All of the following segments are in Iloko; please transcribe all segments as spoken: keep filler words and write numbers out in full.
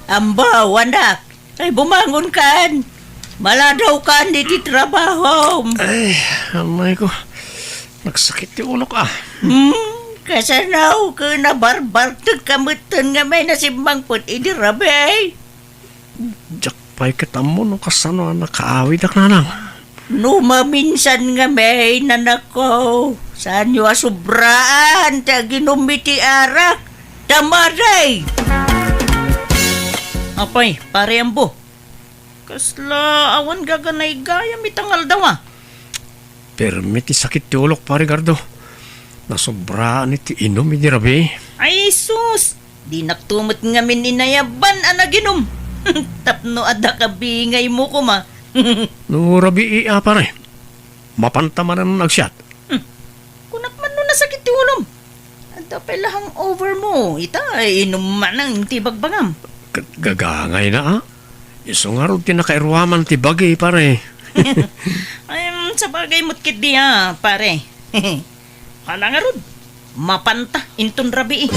Ambaw, anak. Ay, bumangonkan. Maladawkan iti trabahom. Ay, amay ko. Nagsakit ti ulok, ah. Hmm, kasano ket nabarbartek ka metten nga may nasimmangpet idi rabii? Diak pay ket ammo no kasano a nakaawidak, nanang. No maminsan nga may nanakko, saanyo a sobraan ti aginum iti arak. Tamaday! Apay, Pare Ambo, kasla awan gaganaygayam ita nga aldaw, a? Permi ti sakit ti ulok, Pare Gardo. Nasobraan iti inum idi rabii. Ay, sus! Dinakto met ngamin inayaban a naginum. Tapno adda kabingaymo koma. No rabii a, pare, mapanta manen agsiat. Hmm. Kunak man no nasakit ti ulom. Adda pay la hangover mo. Ita, inum manen ti bagbagam. Ket gagangayna, a? Isu ngarud ti nakairuaman ti bagi, pare. Ay, mm, sabagay met ketdi, a, pare. Ala ngarud, mapanta inton rabii.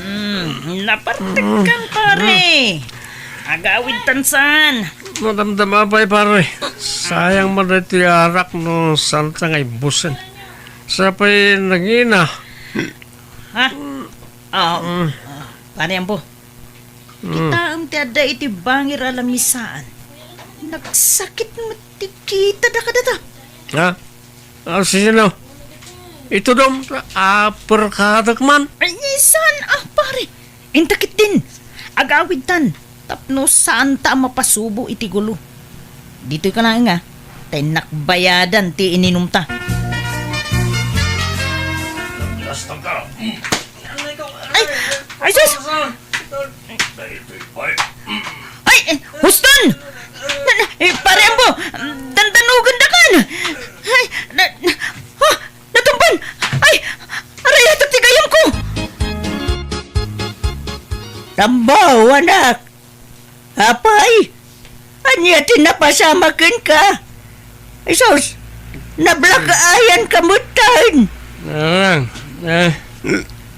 Mm, napartekkan, pare. Agawidtan saan. Madamdama pay, pare. Sayang man daytoy arak no saanta nga ibbusen. Sa pay nangina. Ha? Ah, ah, Pare Ambo. Mm. Kitaem ti adda iti bangir a lamisaan. Nagsakit met ti kitada kadata. Ha? Ah, sino? Itudom, aperkadek man. Ay, saan a, pare? Inta ketdin. Agawidtan. Tapno saanta a mapasubo iti gulo. Ditoy ka laeng, a. Ta innak bayadan ti ininumta. Ay! Ay, sus! Ay, eh, huston! Na, na, eh, Pare Ambo, dandanugendakan! Ay, na, na, ah, natumban! Ay, arayatak ti gayamko! Tambaw, anak! Apay, ania ti napasamak kenka? Ay, sus, nablack-eyen ka metten.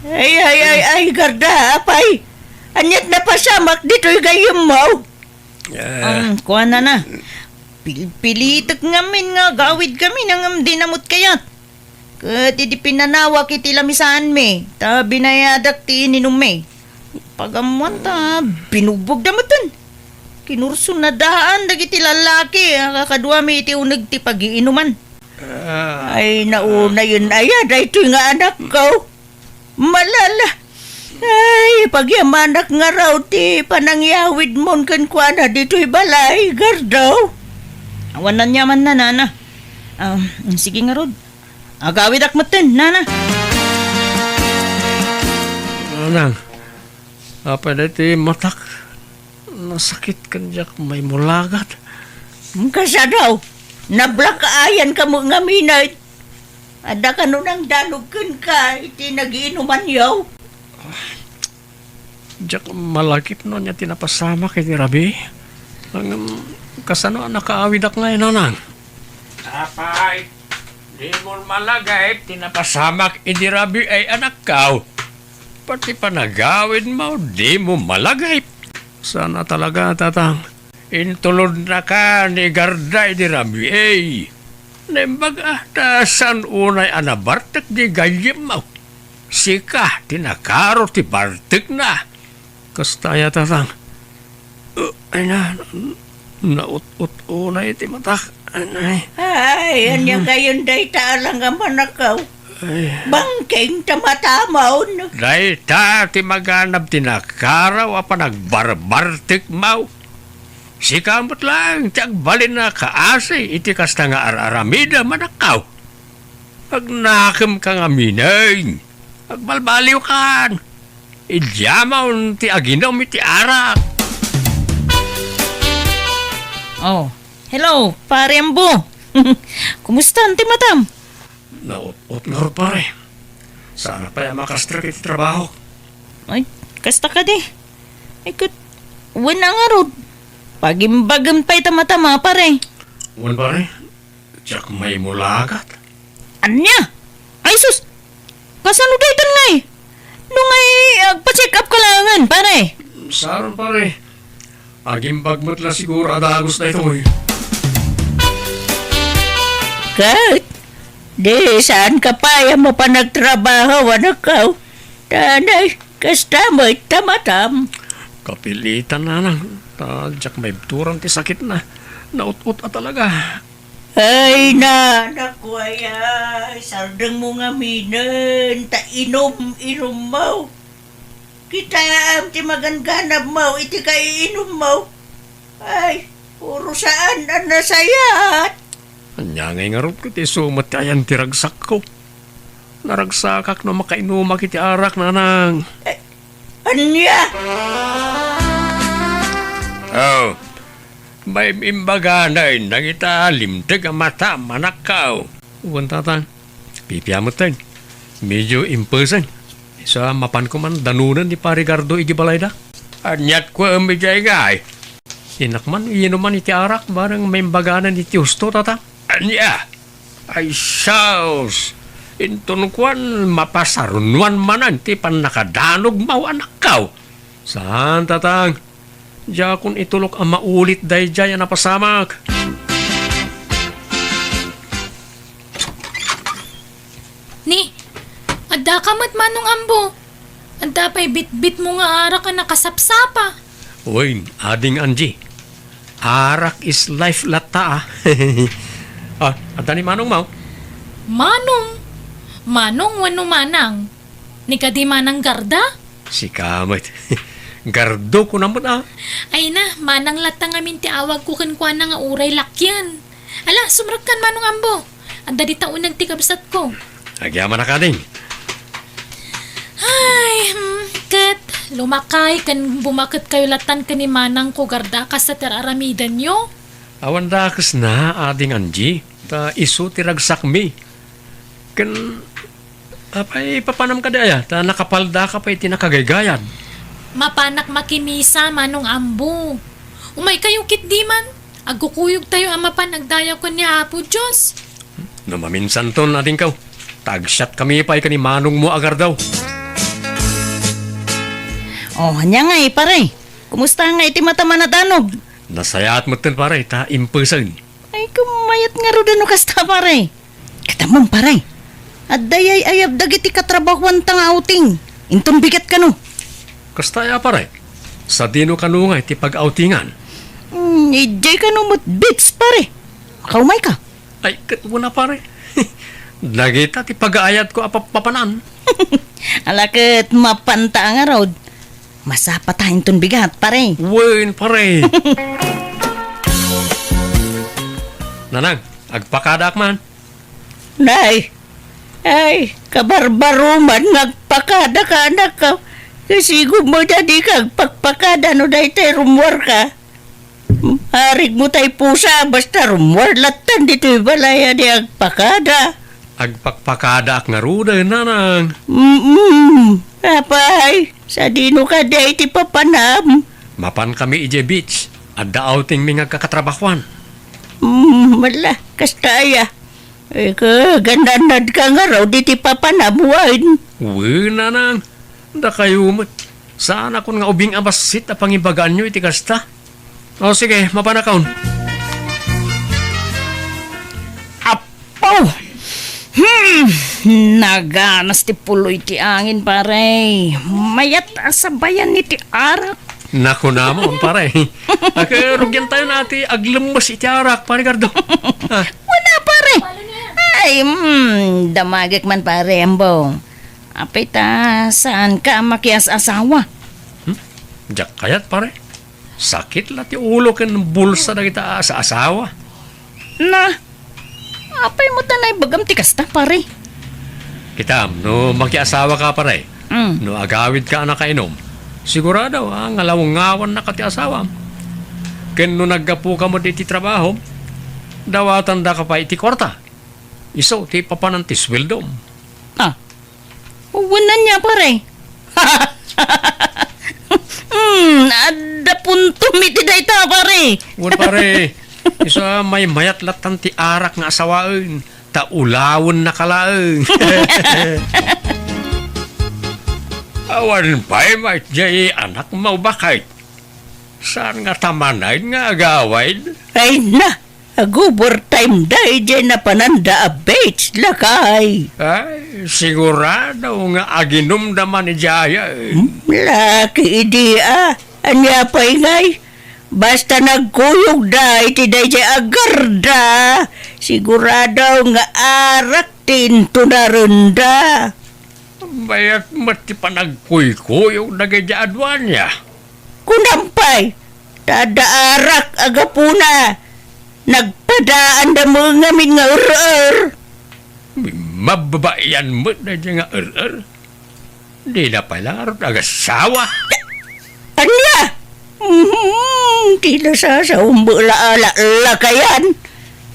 Ay, ay, ay, ay, Garda, apay, ania ti napasamak ditoy gayyemmo? Ah. Um, kuana na. Pilpilitek ngamin nga agawidkami ngem dina met kayat. Ket idi pinanawak iti lamisaanmi, ta binayadak ti ininummi. Pagammoan ta binugbogda metten. Kinurso na daan dagiti lallaki a kakaduami iti uneg ti pagiinuman. Ah. Ay, naunayen aya daytoy nga anakko. Malala. Ay, pagyamanak ngarud ti panangyawidmon kenkuana ditoy balay, Gardo. Awan aniamanna, nana. Ah, sige ngarud. Agawidak metten, nana. Nanang, apay daytoy matak? Nasakit ken diak maimulagat. Kasano? Nablack-eyen ka met ngamin. Adda kano nangdanog kenka iti nagiinumanyo? Diak malagip no ania ti napasamak iti rabii. Ngem kasano a nakaawidak ngay, nanang? Apay, dimo malagip ti napasamak iti rabii ay anakko. Pati panagawidmo, dimo malagip. Saan a talaga, tatang. Intulodnaka ni Garda idi rabii. Naimbag a, ta saan unay a nabartek di gayyemmo. Sika ti nakaro ti bartekna. Kasta aya, tatang. Uh, ay na, naut-ut unay ti matak. Ay, ay. Ay, ania gayon dayta a langamanakaw? Ay. Bangkeng ta matamon. Dayta ti maganab ti nakaraw a panagbarbartekmo. Sika met laeng ti agbalin a kaasi iti kasta nga ar-aramidem, anakko. Agnakemka ngamin. Agbalbaliwkan. Idiamon ti aginum iti arak. Oh, hello, Pare Ambo. Kumusta ti matam? Naut-ot ngarud, pare. Saan pay a makastrek iti trabaho. Ay, kasta kadi. Ay, ket, wen a ngarud. Pagimbagem pay ta matama, pare. Wen, pare. Diak maimulagat. Ania? Ay, sus! Kasano daytan ngay? No ngay, ah, Pa-check up ka laengen, pare. Saan, pare? Agimbag met la siguro a dagus daytoy. Ket, di saan ka pay a mapan agtrabaho, anakko? Tanay, kasta met ta matam. Kapilitan, nanang. Ta diak maibturan ti sakitna. Naut-ot a talaga. Ay, na, naku, ay, ay, sardengmo ngaminen, ta inom-inommo. Kitaem ti magangganabmo iti kaiinummo. Ay, puro saan a nasayaat. Ania ngay ngarud ket isu met ti ayan ti ragsakko? Naragsakak no makainumak iti arak, nanang. Eh, ania? Oh, maim-imbaganen dagita limteg a mata, manakkaw. Wen, tatang. Pipia metten. Medio impesen. Sa mapanko man danonen ni Pare Gardo iti balayda. Aniat ko, em, idiay ngay? Innak man inuman iti arak, bareng maimbaganen iti husto, tatang. Ania? Ay, sus! Inton kuan, mapasarunoan manen ti pannakadanogmo, anakkaw. Saan, tatang. Diakon itulok a maulit daydiay a napasamak. Ni, adda ka met, Manong Ambo. Adda pay bitbitmo nga arak a nakasapsapa. Wen, Ading Angie. Arak is life latta, ah. Ah, adda ni manongmo? Manong? Manong wenno manang? Ni kadi Manang Garda? Sika met. Gardo ko na met, ah. Ay na, manang latta ngamin ti awagko kenkuana nga uray lakyan. Ala, sumrekkan, Manong Ambo. Adda dita uneg ti kabsatko. Agyamanak, Ading. Ay, hmm, ket lumakay ken bumaketkayo lattan ken ni manangko, Garda, kasta ti ar-aramidenyo? Awan dakesna, Ading Angie. Ta isu ti ragsakmi. Ken, apay, papanam kadi aya? Ta nakapaldaka pay iti nakagaygayad. Mapanak makimisa, Manong Ambo. Umaykayo ketdi man. Agkukuyogtayo a mapan agdayaw ken ni Apo Dios. No maminsanton, adingko, ta agsiatkami pay ken ni manongmo a Gardaw. Oh, ania ngay, pare? Kumusta ngay ti mata, manang Danog? Nasayaat metten, pare, ta impesen. Ay, ket mayat ngarud no kasta, pare. Ket ammom, pare. Adda ay-ayab dagiti katrabahuanta nga outing. Inton bigat kano. Kasta aya, pare? Sadino kano nga iti pag-outingan? Hmm, idiay kano met beach, pare. Makaumayka. Ay, ket wen a, pare. Dagita ti pagaayatko a pap-, papanan. Ala ket mapanta a ngarud. Masapata inton bigat, pare. Wen, pare. Nanang, agpakadaak man. Nay, ay, kabarbaroman nga agpakadaka, anakko. Kasigom met a dika agpakpakada no daytoy rummuarka. Arigmo tay pusa, basta rummuar lattan ditoy balay a di agpakada. Agpakpakadaak ngaruden, nanang. Mm-mm. Apay, sadino kadi iti papanam? Mapankami idiay beach. Adda outingmi nga agkakatrabahuan. Mm, mala, kasta aya. Ika, gananadka ngarud iti papanam wen? Wen, nanang. Dakayo met. Saanakon nga ubing a bassit a pangibagaanyo iti kasta. O, sige, mapanakon. Apo! Hmm! Naganas ti puloy ti angin, pare. Mayat a sabayan iti arak. Nakunamon, pare. Aka, rugiantayo na ti aglemmes iti arak, pare Gardo. Ah. Wala, pare. Ay, hmm, damagek man, pare, ambo. Apay ta, saanka a makias-asawa? Hmm? Diak kayat, pare. Sakit la ti ulo ken bulsa dagita a asawa. Na, apay met a naibagam ti kasta, pare? Kitam, no makiasawaka, pare, mm, no agawidka a nakainom, sigurado a ngalawngawannaka ti asawam. Ken no naggapuka met iti trabahom, dawatandaka pay iti kuarta. Isu ti papanan ti sueldom. Ah, wen ania, pare? Hmm, adda puntom iti dayta, pare. Wen, pare. Isu a maymayat lattan ti arak nga asawaen, ta ulawennaka laeng. Awan pay met jay anakmo, baket? Saan nga ta manen nga agawid? Ay na, ag-overtime da idiay napananda a beach, lakay. Ay, sigurado nga aginumda man idiay. Hmm, laki idi, ah. Ania pay ngay? Basta nagkuyogda iti daydiay a garda, sigurado nga arak ti intunarenda. Mayat met ti panagkuykuyog dagiti aduania. Kunam pay, ta adda arak a gapuna, nagpadaanda met ngamin nga er-er. Mababaian met daydiay nga er-er. Dina pay la ngarud agassawa. Ania? Mhm, ti nasasaom met la a lakayan.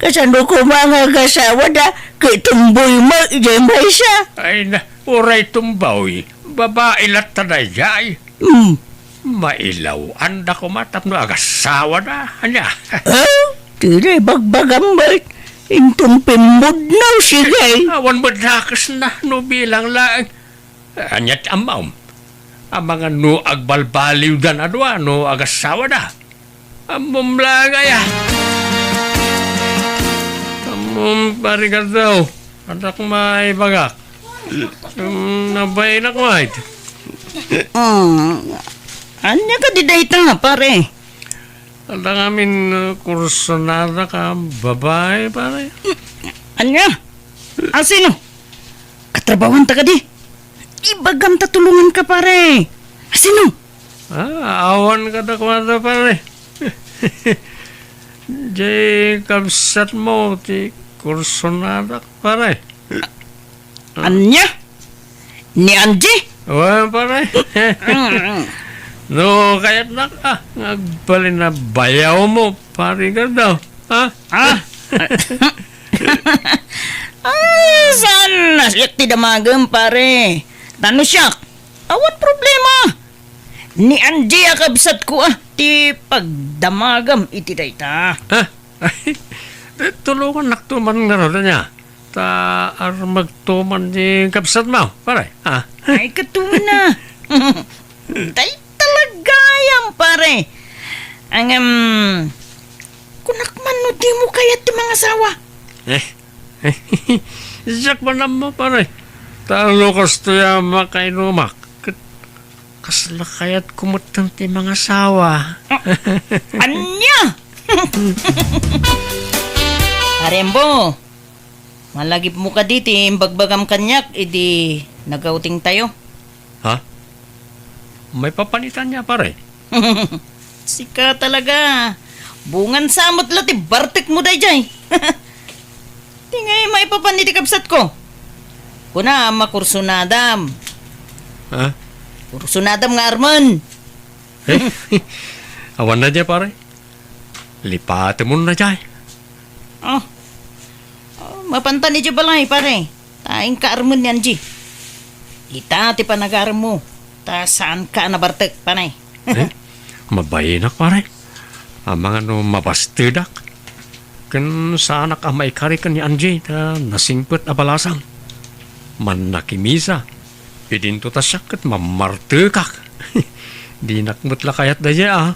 Kasano koma nga agasawada, ket tumboy met idiay maysa? Ay na, uray tumboy, babai latta daydiay. Hmm. Mailaw-anda koma tapno agasawada, ania? Ah? Ti ibagbagam met, inton pimmudnaw, sige. Awan met dakesna no bilang laeng. Ania ti ammom? Amangan no agbalbaliwdan a dua no agasawada. Ammom laeng aya. Ammom, pare Gardaw. Adda koma ibagak. Mm, nabainak met. Mm. Ania kadi dayta, pare? Adda ngamin, uh, kursunada ka babai, pare. Ania? A, sino? Katrabahanta kadi? Ibagam ta tulonganka, pare. A, sino? Ah, awan kadakuada, pare. Jay kabsatmo ti kursunadak, pare. Ania? Ni Angie? Wen, pare. Mm. No kayatnak, ah, nga agbalin a bayawmo, pare Gardaw. Ha? Ah? Ah, saan a siak ti damagem, pare? Ta no siak, awan problema. Ni Angie a kabsatko, ah, ti pagdamagam iti dayta. Ah? Tulongannakto man ngarud, ania? Ta armegto man ti kabsatmo, pare, ah. Ay, katuna. Dayta la gayam, pare. Ngem, kunak man no dimo kayat ti mangasawa. Eh, siak man ammo, pare. Ta no kastoy a makainumak, ket kasla kayatko metten ti mangasawa. Ah, ania? Pare Ambo, malagipmo kadi ti imbagbagam kaniak idi nag-outingtayo? Ha? Maipapan ita ania, pare? Sika talaga. Bungan sa met la ti bartekmo daydiay. Ti ngay maipapan iti kabsatko. Kuna, makursunadam. Ha? Kursunadam nga armen. Eh? Awan na dia, pare. Lipatemon na dia. Oh. Oh, mapantan idiay balay, pare. Ta inka armen ni Angie. Ita ti panagaremmo, ta saanka a nabartek, pare. Eh? Mabainak, pare. Amangan no mabastedak. Ken saanak a maikari ken ni Angie ta nasingpet a balasang. Mannakimisa. Idinto ta siak ket mammartekak. Dinak met la kayat daydiay, ah.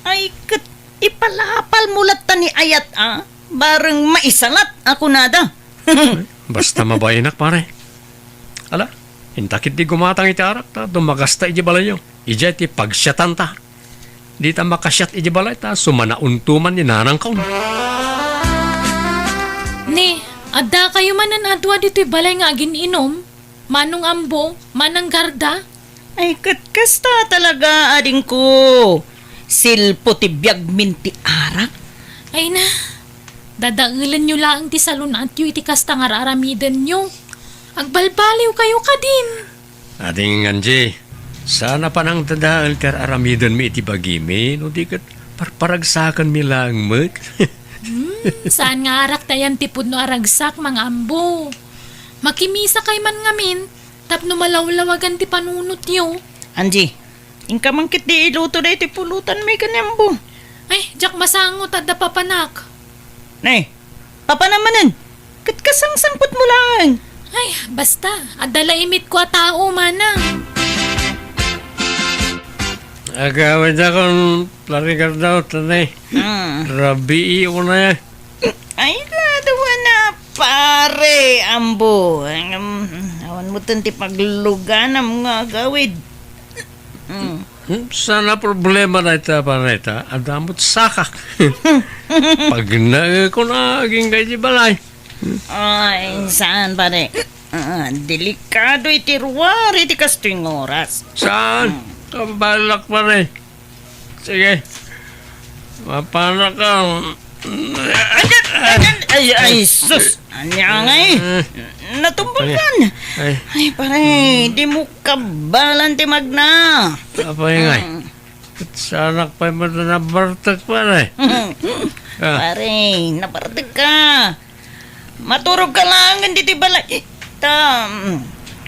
Ay, ket ipalapalmo latta ni ayat, ah. Bareng maisalat a kunada. Basta mabainak, pare. Ala, inta ketdi gumatang iti arak ta dumagasta idiay balayyo. Idiay ti pagsiatanta. Dita makasiat idiay balay ta sumanaonto man ni nanangko. Ni, addakayo manen a dua ditoy balay nga agin-inom? Manong Ambo, Manang Garda? Ay, ket kasta talaga, adingko. Silpo ti biagmin ti arak. Ay na, dadaelenyo laeng ti salun-atyo iti kasta nga ar-aramidenyo. Agbalbaliwkayo kadin. Ading Angie, saan a panangdadael ti ar-aramidenmi iti bagimi, no di ket parparagsakenmi laeng met. Hmm, saan nga arak ti ayan ti pudno a ragsak, Mang Ambo. Makimisakay man ngamin, tapno malawlawagan ti panunotyo. Angie, inka man ketdi iluto daytoy pulutanmi ken ni Ambo. Ay, diak masango ta adda papanak. Nay, papanam manen. Ket kasangsangpetmo laeng. Ay, basta, adda la imitko a tao, manang. Agawidakon, Pare Gardo, tanay. Mm. Rabii unay. Ay, kadawa na, Pare Ambo. Em, awan mo ti pagluganam nga agawid. Mm. Hmm, saan a problema dayta, Pare, ta? Adda met sakak. Pagnaekon a agingga iti balay. Ay, saan, Pare? Ah, delikado iti ruar iti kastoy nga oras. Saan? Mm. Kabalak, Pare. Sige. Mapanaka. Ay, ay, ay, sus! Ania ngay? Eh. Natumbakan. Ay. Ay, Pare, di mo kabalan ti magna. Apay ngay? Mm. Saanak pay met a nabartek, Pare. Ah. Pare, nabartek ka. Maturog ka laengen ditoy balay. Ta, mm,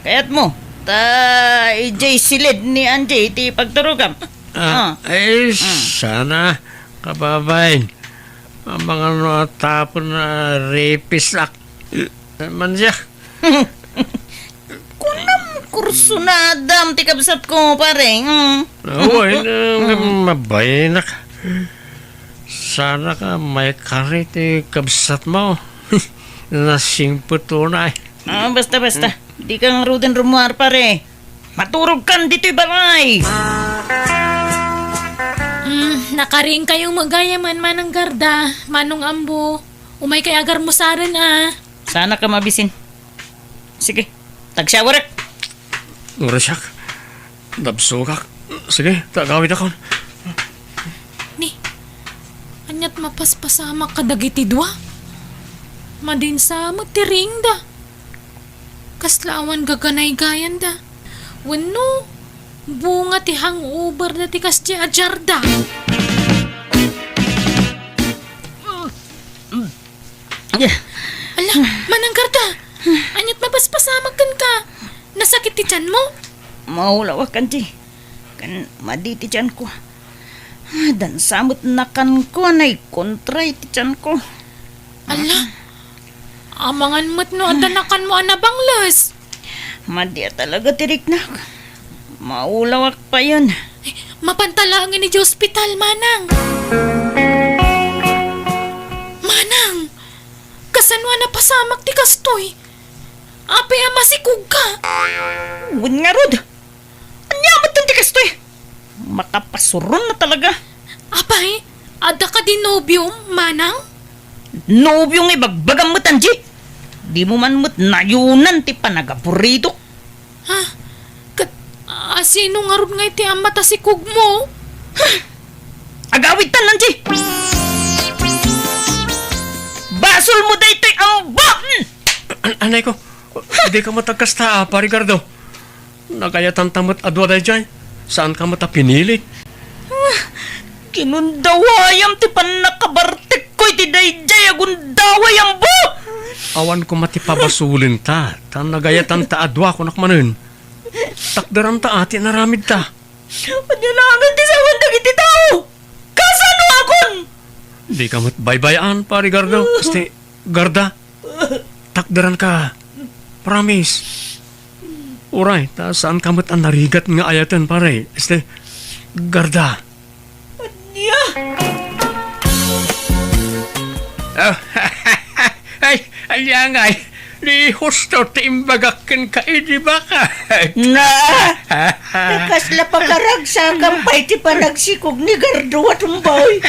kayat mo. Ta, idiay silid ni Angie iti pagturogam. Ah, ah. Eh, mm. Sana, kababain. Amangan no a tapon a rapistaak. Mansiak. Kunam, kursunadam ti kabsatko, Pare. Mm. Awan, mm, mabayanak. Saanak a maikari ti kabsatmo. Nasingpet unay. Ah, basta, basta. Dika ngaruden rummuar, Pare. Maturog kan ditoy balay. Mm, nakaring kayo met gayam, Manang Garda, Manong Ambo. Umay kay agarmusaren, a. Saanak a mabisin. Sige, tagshowerek. Uray siak. Nabsogak. Sige, ta agawidakon. Ni, ania't mapaspasamak kadagiti dua? Madinsa met ti riingda. Kasla awan gaganaygayanda. Wenno, bunga ti hangover da ti kasdi a jarda. Ala, Manang Garda, ania't mapaspasamak kenka? Nasakit ti tianmo? Maulawak, Angie. Ken madi ti tianko. Dansa met nakanko a naikontra iti tianko. Ala, amangan met no adda nakanmo a nabangles. Madi a talaga ti riknak. Maulawak payen. Eh, mapanta laengen iti ospital, Manang. Manang, kasano a napasamak ti kastoy? Apay a masikogka? Wen ngarud. Ania met ti kastoy? Makapasuron na talaga. Apay, adda kadi nobiom, Manang? Nobio nga ibagbagam met, Angie? Dimo man met nayonan ti panagaburidok. Ha? Ket, a, sino ngarud nga iti ama ta sikogmo? Agawidtan, Angie! Basolmo daytoy, Ambo! An-, anay ko, dika met agkasta, a, Pare Gardo. Nagayatanta met a dua daydiay. Saanka met a pinili. Ah, kinundawayam ti pannakabartekko iti daydiay a gundaway, Ambo! Awan koma ti pabasolenta, ta nagayatanta a dua, kunak manen. Takderanta a ti inaramidta. Ania laengen ti sawen dagiti tao? Kasanoakon? Dika met baybay-an, Pare Gardo. Este, Garda. Takderanka. Promise. Uray, ta saanka met a narigat nga ayaten, pare. Este, Garda. Ania? Ay, ania ngay? Ni husto ti imbagak kenka idi baka. Na? Ta kasla pakaragsakan pay ti panagsikog ni Gardo a tumbay?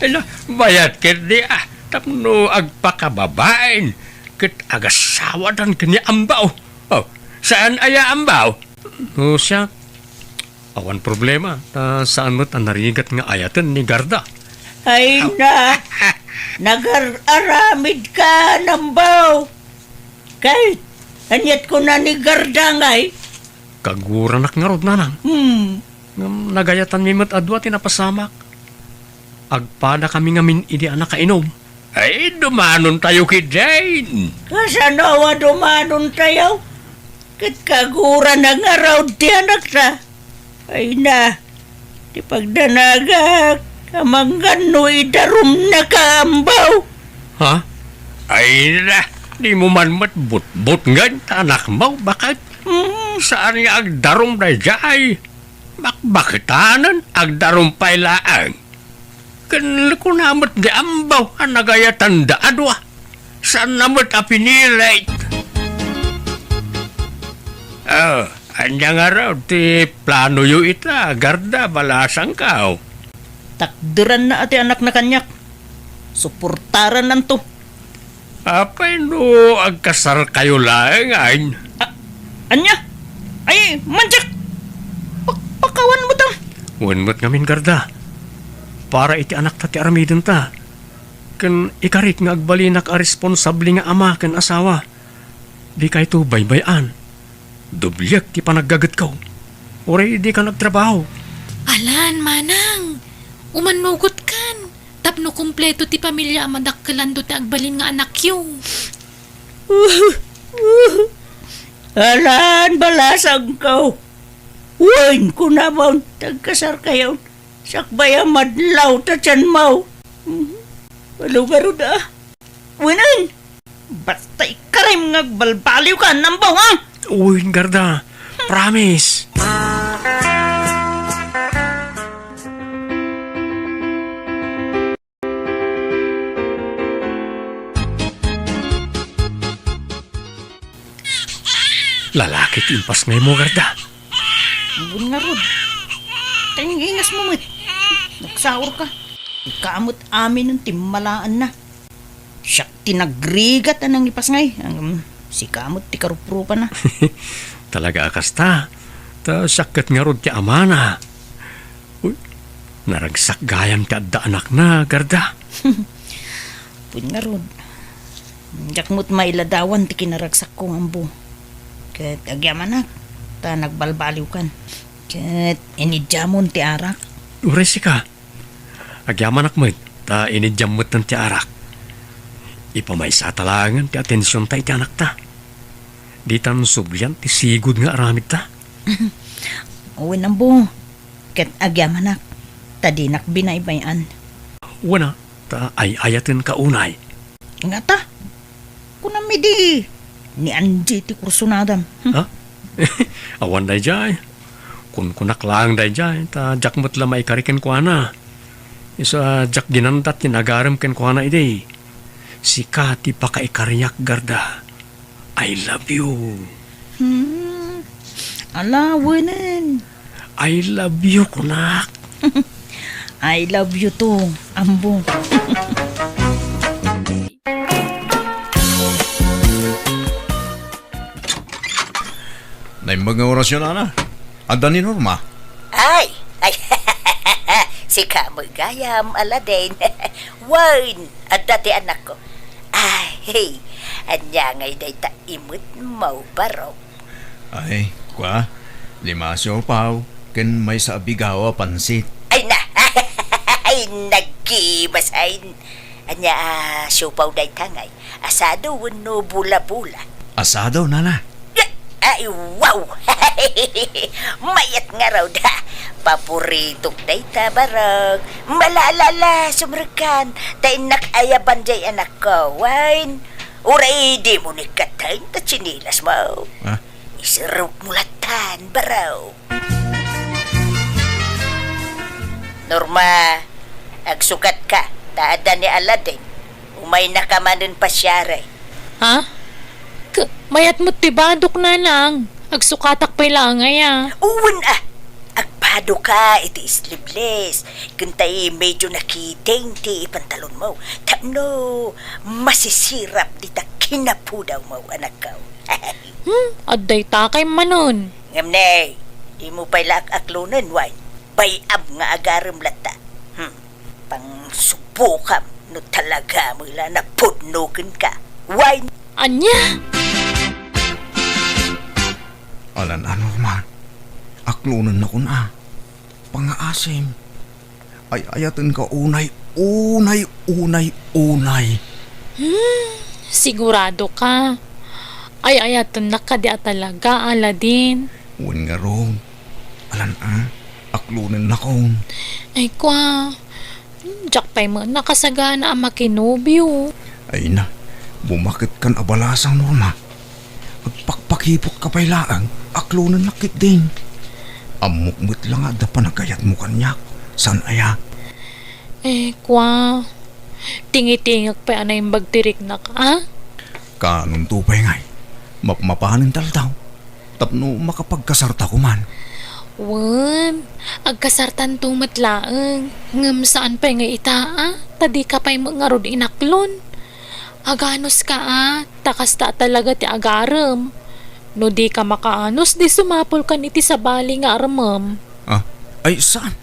Ala, bayat ketdi, ah. Tapno agpakababain ket agasawadan ken ni Ambaw. Oh, saan aya Ambaw? No siak, awan problema, ta saan met a narigat nga ayaten ni Garda. Ay na, nagar-aramidka, Ambaw. Kay, aniat kuna ni Garda ngay? Kaguranak ngarud, nanang. Hmm. Ngem nagayatanmi met a dua ti napasamak. Agpadakami ngamin idi a nakainom. Ay, dumanontayo ketdin. Kasano a dumanontayo? Ket kagurana ngarud ti anakta. Ay na, ti pagdanagak, amangan no idarumnaka, Ambaw. Ha? Ay na, dimo man met butbutngen ta anakmo, baket? Hmm, saan nga agdarum daydiay? Bakbaketanen, agdarum pay laeng. Ken kuna met ni Ambo a nagayatanda a dua. Saanna met a pinilit. Oh, ania ngarud ti planoyo ita, Garda, balasangko? Takderanna a ti anakna kaniak. Suportarannanto. Apay no agkasarkayo laengen? A-, ania? Ay, manjak! Pakpakawan mo ta! Wen met ngamin, Garda. Para iti anakta ti aramidenta. Ken ikarik nga agbalinak a responsable nga ama ken asawa. Dikayto baybay-an. Dobliek ti panaggagetko. Uray dika nagtrabaho. Alan, manang, umannugotkan tapno kompleto ti pamilia a madakkelanto ti agbalin nga anakyo. Alan, balasangko. Wen, kunamon, ti agkasarkayon. Sakbay a madlaw ta tianmo. Mhm. Alo ngarud a. Wenen, basta ikarim nga agbalbaliwkan, Ambo, ha? Uy, Garda. Promise. Lalaki ti impasngaymo, Garda. Ambon ngarud. Taingingasmo met. Nagsaurka. Ika met aminen ti malaanna. Siak ti nagrigat a nangipasngay. Ngem sika met ti karuprupana. Talaga a kasta. Ta siak ket ngarud ti amana. Uy, naragsak gayam ti adda anakna, Garda. Wen ngarud. Diak met mailadawan ti kinaragsakko nga ammo. Ket agyamanak, ta nagbalbaliwkan. Ket inidiamon ti arak. Uray sika, agyamanak met, ta inidiam metten ti arak. Ipamaysata laengen ti atensionta iti anakta. Ditan sublian ti sigud nga aramidta. Wen, ammo. Ket agyamanak, ta dinak binaybay-an. Wen a, ta ay-ayatenka unay. Ngata? Kunam idi, ni Angie ti kursunadam. Hmm? Ha? Awan daydiay. Kunkunak laeng daydiay, ta diak met la maikari kenkuana. Isu a diak ginanda ti nagarem kenkuana idi. Sika ti pakaikariak, Garda. I love you. Hmm. Ala, wenen. I love you, kunak. I love you too, ammo. Naimbag nga orasyon, Ana. Adda ni Norma? Ay! Ay! Sika met gayam, Aladen. Wen, adda ti anakko. Ay, ania ngay dayta imet mo, barok? Ay, kua, lima a siopaw, ken maysa a bigaw a pansit. Ay na! Ay, nagkimasain. Ania a siopaw dayta ngay? Asado wenno bola-bola? Asado, nana. Ay, wow! Mayat ngarud, ha? Paboritok dayta, barok. Malala, sumrekkan. Ta innak ayaban jay anakko, wen. Uray dimo ni katten ta tsinelas mo. Ah? Iserrek mo latan, barok. Norma, agsukatka, ta adda ni Aladen. Umaynaka manen pasiari. Ha? K-, mayat met ti badok, nanang. Agsukatak pay laeng aya. Wen a, agbadoka iti sleeveless. Ken tay medyo nakiting ti pantalonmo. Tapno masisirap dita kinapudawmo, anakko. Hmm, adda dayta kay manen. Ngem ne, dimo pay la ak-aklonen, wen? Bay-am nga agarem latta. Hmm, pangsubokam no talaga met la napudno kenka, wen? Ania? Alan a, Norma. Aklonennakon a. Pangngaasim. Ay-ayatenka unay, unay, unay, unay. Hmm, sigurado ka? Ay-ayatennak kadi a talaga, Aladen? Wen ngarud. Alan a, aklonennakon. Ay, kua. Hmm, diak pay met nakasagana a makinobio. Ay na, bumaketkan a balasang, Norma. Agpakpakipotka pay laeng, aklonennak ketdin. Ammok met la nga adda panagayatmo kaniak. Saan aya? Eh, kwa, tingitingek pay a naimbag ti riknak, a? Kanunto pay ngay, mapmapanen ta aldaw tapno makapagkasarta koman. Wen, agkasartanto met laeng, ngem saan pay nga ita, a? Ta dika pay met ngarud inaklon. Aganuska, a? Ta kasta talaga ti agarem. No dika makaanus, di sumapulkan iti sabali nga armem. Ah, ay, saan?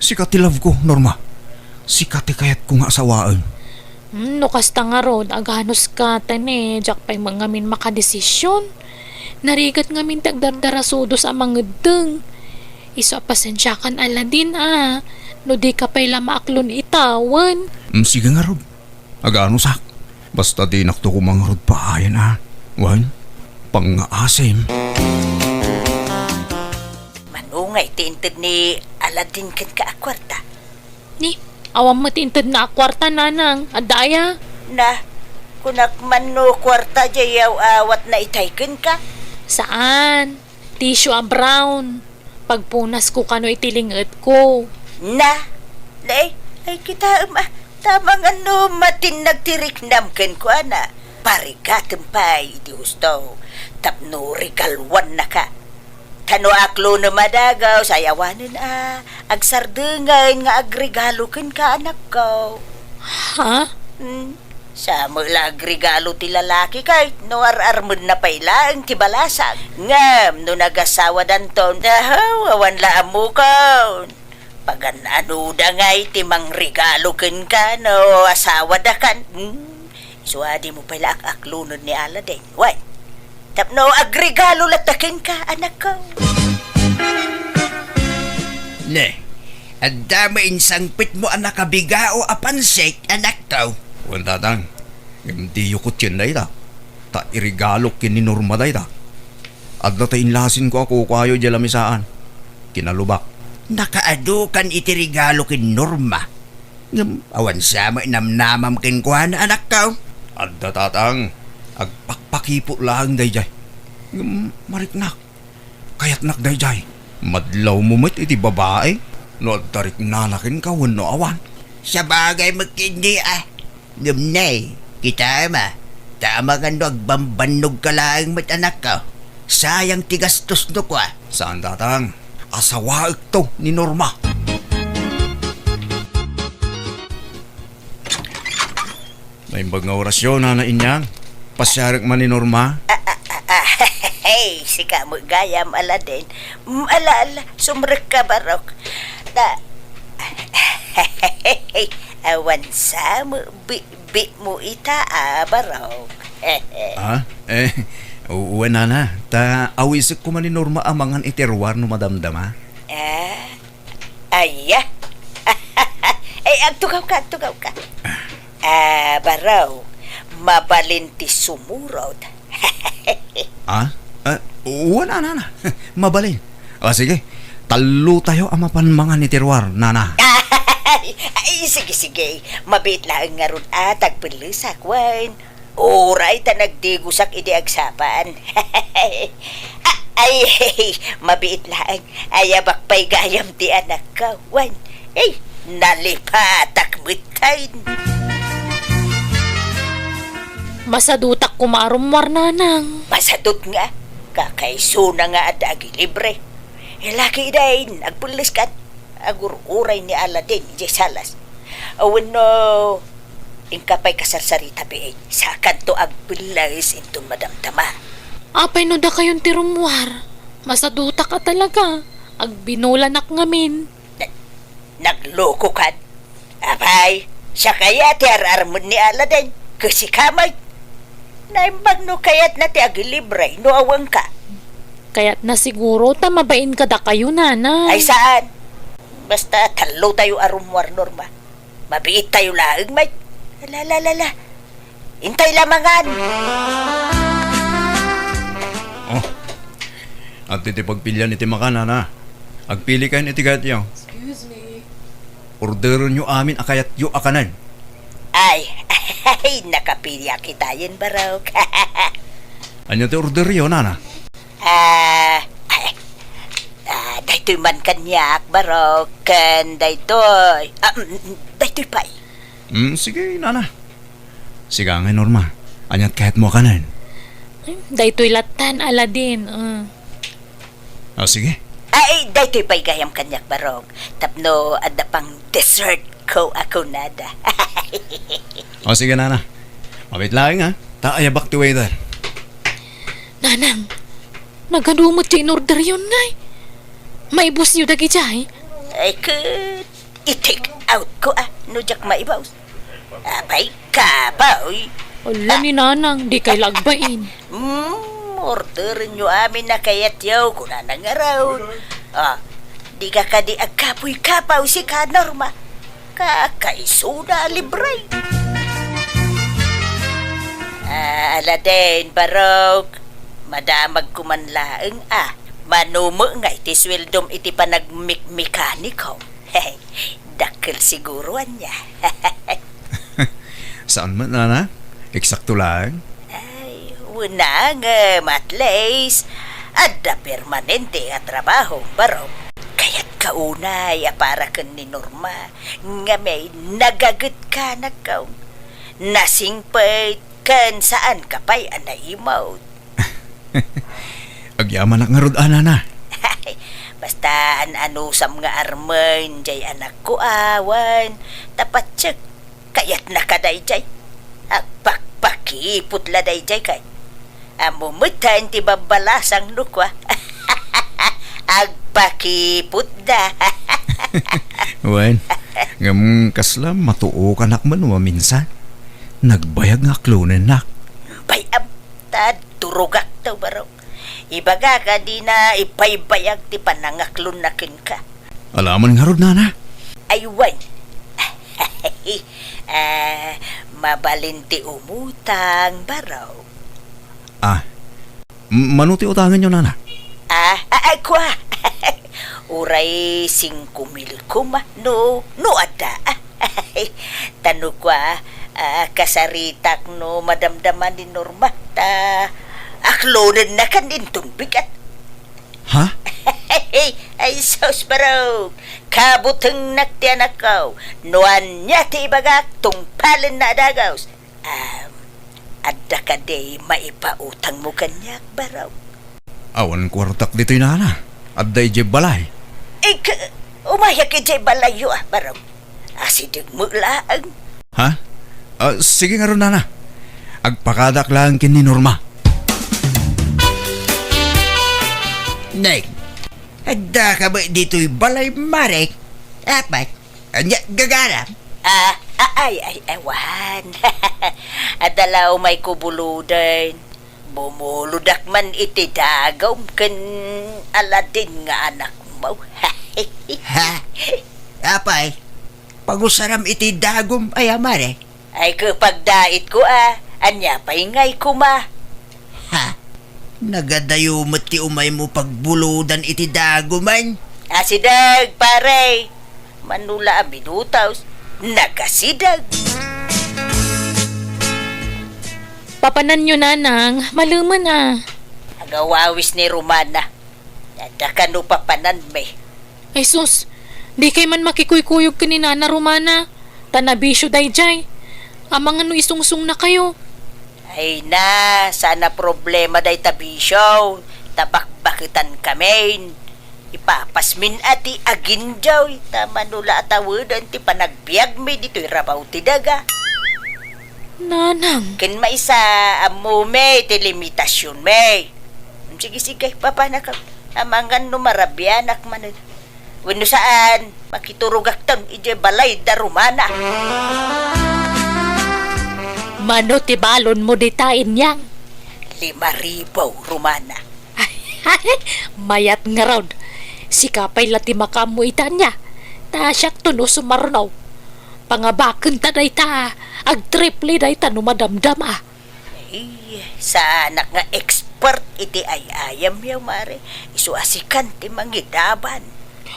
Sika ti love ko, Norma. Sika ti kayatko nga asawaen. Hmm, no kasta ngarud, aganuska, ta ne, diak pay met ngamin makadesision. Narigat ngamin ti agdardarasudos a mangeddeng. Isu a pasensiakan, Aladin, a. No dika pay la maaklon ita, wen. Mm, sige ngarud. Aganusak. Basta dinakto koma ngarud paayen, a. Wen, pangngaasim. Mano ngay ti inted ni Aladin kenka a kuarta? Ni, awan met ti intedna a kuarta, nanang. Adda aya? Na, kunak man no kuarta diay yaw-awatna itay kenka? Saan. Tissue a brown. Pagpunasko kano iti ling-etko. Na, na, ay, ay, kitaem, a, ta amangan no matinnag ti riknam kenkuana. Parigatem pay iti husto tapno regaluannaka. Ta no aklonem a dagus, ay awanen a agsardengen nga agregalo kenka, anakko. Ha? Hmm. Sa met la agregalo ti lalaki kay no ar-armenna pay laeng ti balasang. Ngem no nagasawadanton, ahaw, awan la ammokon. Pagan-anoda ngay ti mangregalo kenka no asawadakan? Hmm? Isu a dimo pay la ak-aklonen ni Aladin. Wen, tapno agregalo latta kenka, anakko. Ne, adda met insangpetmo a nakabigao a pansit, anakko? Wen, tatang, ngem diyo kutien dayta. Ta iregalok ken ni Norma dayta. Adda ti inlasinko a kukuayo idiay lamisaan. Kinalubak. Nakaadu kan iti regalo ken Norma. Ngem awan sa met namnamam kenkuana, anakko? Adda, tatang. Agpakpakipot laeng daydiay. Ngem mariknak. Kayatnak daydiay. Madlawmo met iti babai no adda riknana kenka wenno awan. Sabagay met ketdi a. Ngem ne, kitaem a, ta amangan no agbambannogka laeng met, anakko. Sayang ti gastosno kua. Saan, tatang. Asawaekto ni Norma. Naimbag nga orasyo, Nana Inyang. Pasiarek man ni Norma. Ah, ah, ah, ah, hey, sika met gayam, Aladin. Mm, ala, ala, sumrekka, Barok. Na, awan sa met bitbitmo ita, a, Barok. Ah? Eh, u-, wen, Nana. Ta awisek koma ni Norma a mangan iti ruar no madamdama. Ah? Aya? Ay, agtugawka, agtugawka. Ah, Barok, mabalin ti sumurot. Ah? Ah, wen, Nana. Mabalin. Ah, sige. Tallotayo a mapan mangan iti ruar, Nana. Ay, ay, sige, sige. Mabiit laeng ngarud a ta agpellesak, wen. Uray ta nagdigusak idi agsapa. Ay, mabiit laeng. Ayabak pay gayam ti anakko. Wen, ay, nalipatak metten. Masadutak koma a rummuar, Nanang. Masadut nga. Kakaisuna nga adda agilibre. Laki idain, agpelleskan. Agur-uray ni Aladin idiay salas. Wenno, inka pay kasarsarita biit, sakanto agpelles inton madamdama. Apay no dakayon ti rummuar? Masadutak a talaga. Agbinulanak ngamin. Na-, naglokokan? Apay, siak aya ti ar-armen ni Aladin, ket sika met. Naimbag no kayatna ti agilibre no awanka. Kayatna siguro ta mabain kadakayo, Nana. Ay, saan? Basta tallotayo a rummuar, Norma. Mabiittayo laeng met. La, la, la, la. Intay la mangan. Oh. Adtoy ti pagpilian iti makan, Nana. Agpilikayon iti kayatyo. Excuse me. Orderenyo amin a kayatyo a kanen. Ay, ay, nakapiliak itayen, Barok. Ania ti orderyo, Nana? Ah, ay, ah, day, Daytoy man kaniak, Barok, ken daytoy. Ah, mm, mm, daytoy pay. Mm, sige, nana. Siga ngay, Norma. Ania't kayatmo a kanen? Hmm, daytoy lattan, Aladin. Ah. O, sige. Ay, daytoy pay gayam kaniak, Barok. Tapno adda pang dessert ko a kunada. O, sige, nana. Mabit laeng, ha? Ta ayabak ti waiter. Nanang, nagadu met ti in-orderyon ngay? Maibusyo dagijay? Ay, ket i-take out ko, ah, no diak maibus. Apay, kapoy. Ala ni Nanang, dikay la agbain. Hmm, orderenyo amin a kayatyo, kunana ngarud. Ah, dika kadi agkapoy-kapoy sika, Norma. Kakaisuna a libre. Ah, Aladin, Barok. Madamagko man laeng, ah. Mano met ngay ti sueldom iti panagmikmekanikom? Dakkel siguro ania. Saan met, nana? Eksakto laeng? Ay, wen ngem, at least, adda permanente a trabaho, Barok. Kayatka unay a para ken ni Norma, ngem nagagetka, nagkaw. Nasingpet ken saanka pay a naimut. Agyamanak ngarud a, nana. Basta an-anusam nga armen jay anakko awan, ta patsek, kayatnaka dayjay. Agpakpakiput la dayjay kay. Ammo metten ti babbalasang no kua. Agpakiputda. Wen, ngem kasla matuokanak man maminsan. Nagbayag nga aklonennak. Bay-am, ta turogak to, Barok. Ibagak a dina ibaybayag ti panangaklonna kenka. Alaman ngarud, nana? Ay, wen. Ah, mabalin ti umutang, Barok. Ah, m-, mano ti utangenyo, nana? Ah, ah, ah, kua. Uray singko mil koma, no, no adda. Ta no kua, ah, kasaritak no madamdama ni Norma, ta aklonennakan inton bigat. Ha? Ay, sus, Barok. Kabutengnak ti anakko. No ania ti ibagak, tungpalenna a dagus. Um, adda kadi maipautangmo kaniak, Barok? Awan kuartak ditoy, nana. Adda idiay balay. Ik-, umayak idiay balayyo, ah, Barok. Asideg met laeng. Ha? Ah, sige ngarud, nana. Agpakadak laeng ken ni Norma. Neng, adda ka ba ditoy balay, Mare? Apay, ania gagaram? Ah, ah, ay, ay, awan. Adda la umayko buloden. Bumulodak man iti dagum ken Aladin nga anakmo. Ha? Apay, pagusaram iti dagum aya, Mare? Ay, ket pagdaitko, a. Ania pay ngay koma? Ha? Nagadayo met ti umaymo pagbulodan iti daguman? Asideg, pare. Mano la a minutos, nagasideg. Papananyo, nanang, malemen a. Agawawis ni Romana. Adda kano papananmi? Ay sus, dikay man makikuykuyog ken ni Nana Romana, ta nabisio dayjay. Amangan no isungsungnakayo. Ay na, saan a problema dayta bisio, ta bakbaketankamin. Ipapasmin a ti aginjoy, ta mano la a taweden ti panagbiagmi ditoy rabaw ti daga. Nanang. Ken maysa, ammomi ti limitasionmi. Sige, sige, papanaka. Amangan no marabianak manen. Wenno saan, makiturogakton idiay balay da Romana. Mano ti balonmo dita, Inyang? Lima ribu, Romana. Mayat ngarud. Sika pay la ti makaammo ita ania. Ta siakto no sumarno. Pangabakenta dayta. Agtriple dayta no madamdama. Ay, saanak nga expert iti ay-ayamyo, Mare. Isu a sikan ti mangidaban.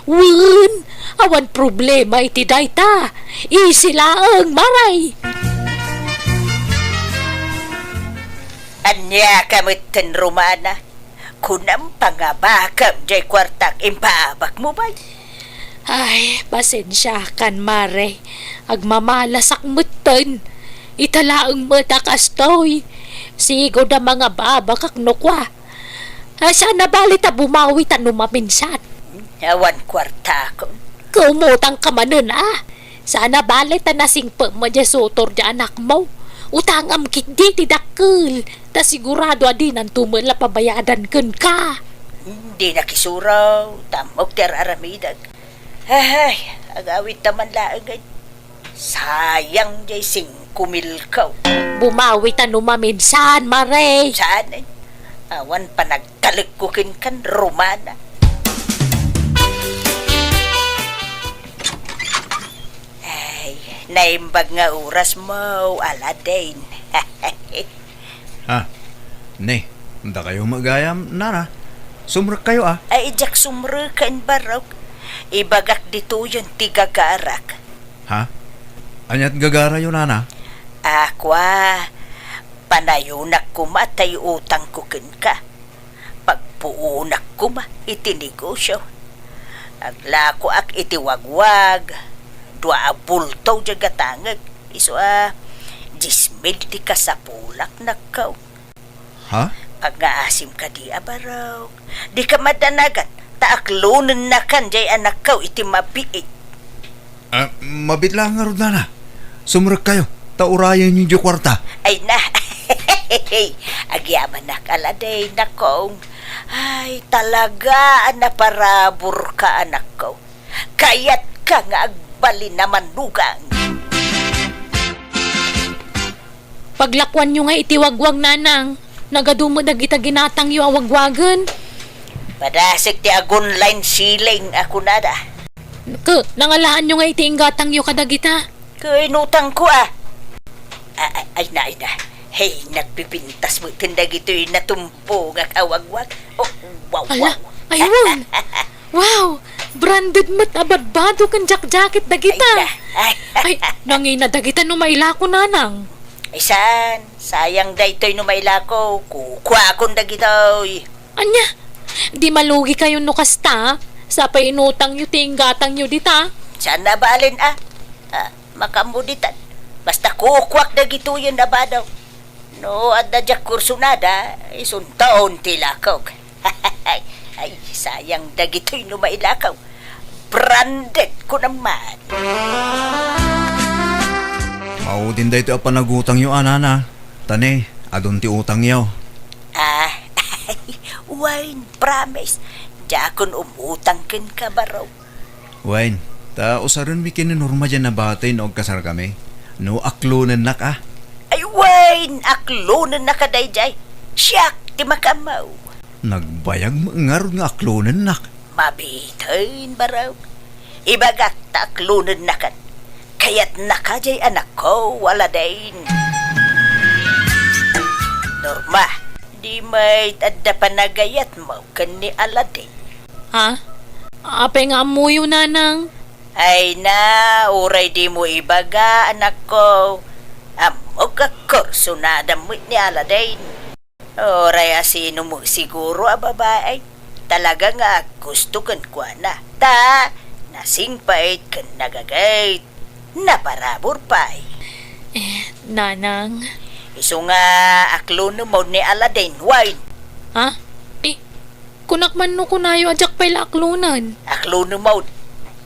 Wen, awan problema iti dayta. Easy laeng, Mare. Ania ka metten, Romana? Kunam, pangabakam jay kuartak, impaabakmo, bay. Ay, pasensiakan, Mare. Agmamalasak metten. Ita laeng met a kastoy. Sigud a mangababakak no kua. Ay, saan a bali ta bumawi ta no maminsan. Awan kuartakon. Kaumutang ka manen, a. Saan a bali ta nasingpem met diay sutor diay anakmo. Utangam ketdi ti dakkel. Ta sigurado a dinanto met la pabayadan kenka. Dinak isuro, ta ammok ti ar-aramidek. Ay, agawidta man laengen. Sayang diay singko milko. Bumawi ta no maminsan, Mare. Saan, eh? Awan panagtalekko kenkan, Romana. Ay, naimbag nga orasmo, Aladdin. Ha? Ne, dakayo met gayam, nana. Sumrekkayo, a. Ay, diak sumreken, barok. Ibagak ditoyen ti gagarak. Ha? Aniat gagarayo, nana? A, kua, panayonak koma tay utangko kenka. Pagpuonak koma iti negosio. Aglakoak iti wagwag, dua a bulto diay gatangek, isu a dies mil ti kasapulak, nakkaw. Ha? Pangngaasim kadi a barok. Dika madanagan, ta aklonennakan diay anakkaw iti mabiit. A, mabiit laeng ngarud, nana. Sumrekkayo, ta urayenyo diay kuarta. Ay na, agyamanak, Aladdin, nakong. Ay, talaga a naparaburka, anakko. Kayatka nga agbalin a manugang. Paglakuanyo ngay iti wagwag, nanang. Nagadu met dagita ginatangyo a wagwagen. Padasek ti agunline ceiling a kunada. Ke, nangalaanyo ngay iti inggatangyo kadagita? Ke, inutangko, a. A-, a-, ay na, ay na. Hey, nagpipintas met ken dagitoy natumbongak a wagwag. Oh, wow, ala, wow. Aywan. Wow! Branded met a badbado ken jakjaket dagita. Ay, na. Ay, nangina dagita no mailako, nanang. Ay, saan? Sayang daytoy no mailako. Kukuakon dagitoy. Ania? Di malugikayo no kasta? Sa pay inutangyo ti inggatangyo dita? Saan a balen, a? A, makaammo ditan. Basta kukuak dagitoyen a bado. No adda diak kursunada, isunton ti ilakok. Ay, sayang dagitoy no mailakaw. Branded ko naman. Maudin daytoy a panagutangyo, a, nana. Ta ne, adun ti utangyo. A, wen, promise. Diakon umutang kenka, baro. Wen, ta usarenmi ken ni Norma diay a nabatay no agkasarkami. No aklonennak, a. Ay, wen, aklonennaka daydiay. Siak ti makaammo. Nagbayag met ngarud nga aklonennak. Mabiiten, baro. Ibagak ta aklonennakan. Kayatnaka diay anakko, Aladdin. Norma, di met adda panagayatmo ken ni Aladdin? Ha? Apay nga ammoyo, nanang? Ay na, uray dimo ibaga, anakko. Ammok a kursunada met ni Aladdin. Uray a sino met siguro a babae, talaga nga aggusto kenkuana. Ta, nasingpet ken nagagayt. Naparabur pay. Eh, nanang. Isu nga aklonem manen ni Aladdin, wen. Ha? Eh, kunak man no kunayo a diak pay la aklonen. Aklonem manen.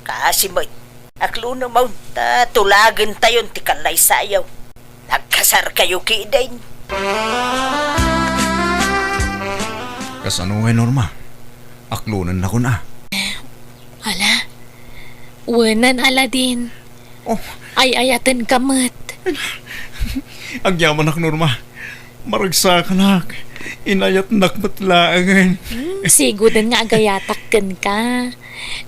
Kaasi met. Aklonem manen, ta tulagentayon ti kallaysayo. Nagkasarkayo ketdin. Kasano ngay, Norma? Aklonennakon, a. Ala, wenen, Aladdin. Oh. Ay-ayatenka met. Agyamanak, Norma. Maragsakanak. Inayatnak met laengen. Hmm, siguden nga agayatak kenka.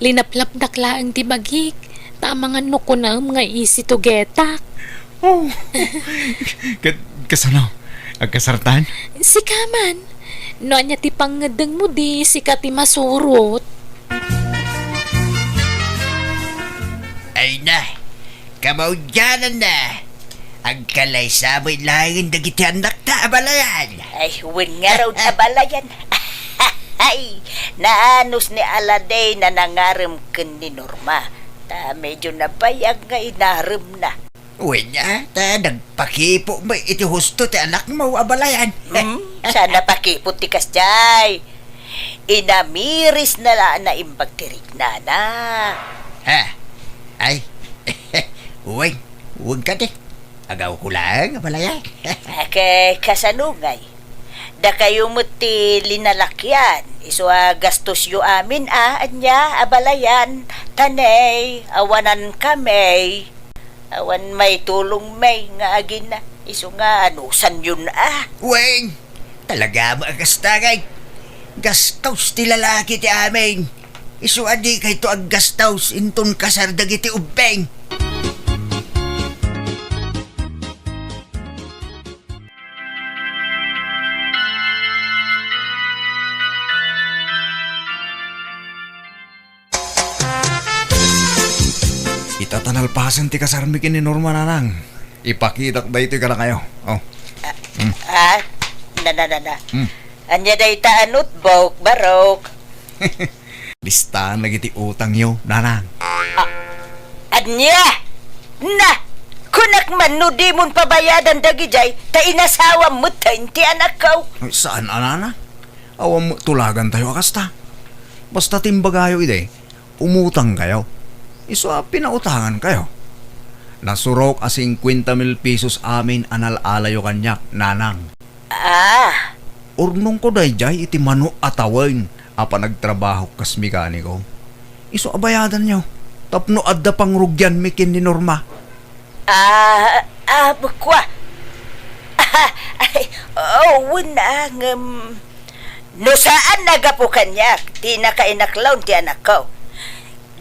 Linaplapdak laeng ti bagik. Ta amangan no kunaem nga easy to get-ak. Oh. Ket kasano? Agkasartan? Sika man. No ania ti pangngeddengmo, di sika ti masurot. Ay na, kamaudiananna. Agkalaysa met laengen dagiti annakta a balayan. Ay, wen ngarud a balayan. Ay, naanus ni Aladdin a nangarem ken ni Norma. Ta medyo nabayag nga inaremna. Wen a, ta nagpakipo met iti husto ti anakmo, abalayan. Hmm, saan a pakipot ti kasjay. Inamiris na la naimbag ti riknana. Ha? Ay, wen, wen kadi. Agawko laeng, abalayan. Ket kasano ngay? Dakayo met ti linalakyan, isu a gastosyo amin a, ania, abalayan, ta ne, awanan kami. Awan maitulong mi nga agina, isu nga anusanyon a. Wen, talaga met a kasta ngay. Gastos ti lalaki ti amin. Isu a dikayto aggastos inton kasar dagiti ubbing. Ita ta nalpasen ti kasarmi ken ni Norma, nanang. Ipakitak daytoy kadakayo. Oh. Hmm. Ah, na, na, na, na. Hmm. Ania dayta a notebook, barok? Listaan dagiti utangyo, nanang. Ah, ania? Na, kunak man no dimon pabayadan dagidiay, ta inasawam met ti anakko. Ay, saan a, nanang? Awan met tulagantayo a kasta. Basta ti imbagayo idi, umutangkayo. Isu a pinautangankayo. Nasurok a singkuenta mil pesos amin a nal-alayo kaniak, nanang. Ah. Urnongko daydiay iti mano a tawen a panagtrabahok kas mekaniko. Isu a bayadanyo tapno adda pangrugianmi ken ni Norma. Ah, ah, bukwa. Ah, ay, oo, wen a, ngem, no saan a gapu kaniak ti nakainaklaw ti anakko,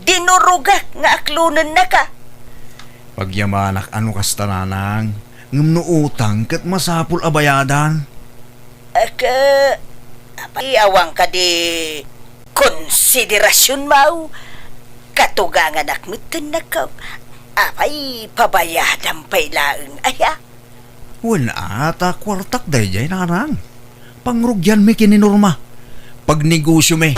dinurogak nga aklonennaka. Pagyamanak a no kasta, nanang, ngem no utang ket masapul a bayadan. Ket, apay, awan kadi konsiderasionmo? Katuganganak metten, nakkaw. Apay, pabayadam pay laeng aya? Wen a, ta kuartak daydiay, nanang. Pangrugianmi ken ni Norma. Pagnegosiomi.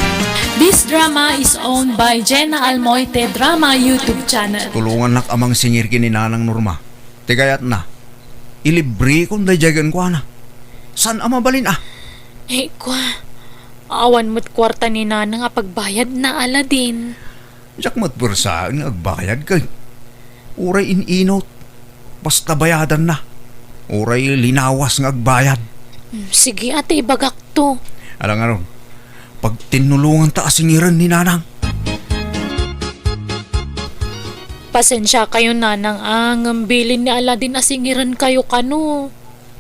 This drama is owned by Jenna Almoite Drama YouTube channel. Tulongannak a mangsingir ken ni Nanang Norma. Ti kayatna, ilibrekon daydiay kenkuana. Saan a mabalin a? Eh, kwa, awan met kuarta ni Nanang a pagbayadna, Aladdin. Diak met puersaen nga agbayad ket uray in-inut, basta bayadanna. Uray linawas nga agbayad. Hmm, sige, ata ibagakto. Ala ngarud, pagtinnulonganta a singiren ni Nanang. Pasensiakayo, Nanang, a, ngem bilin ni Aladdin a singirenkayo kano.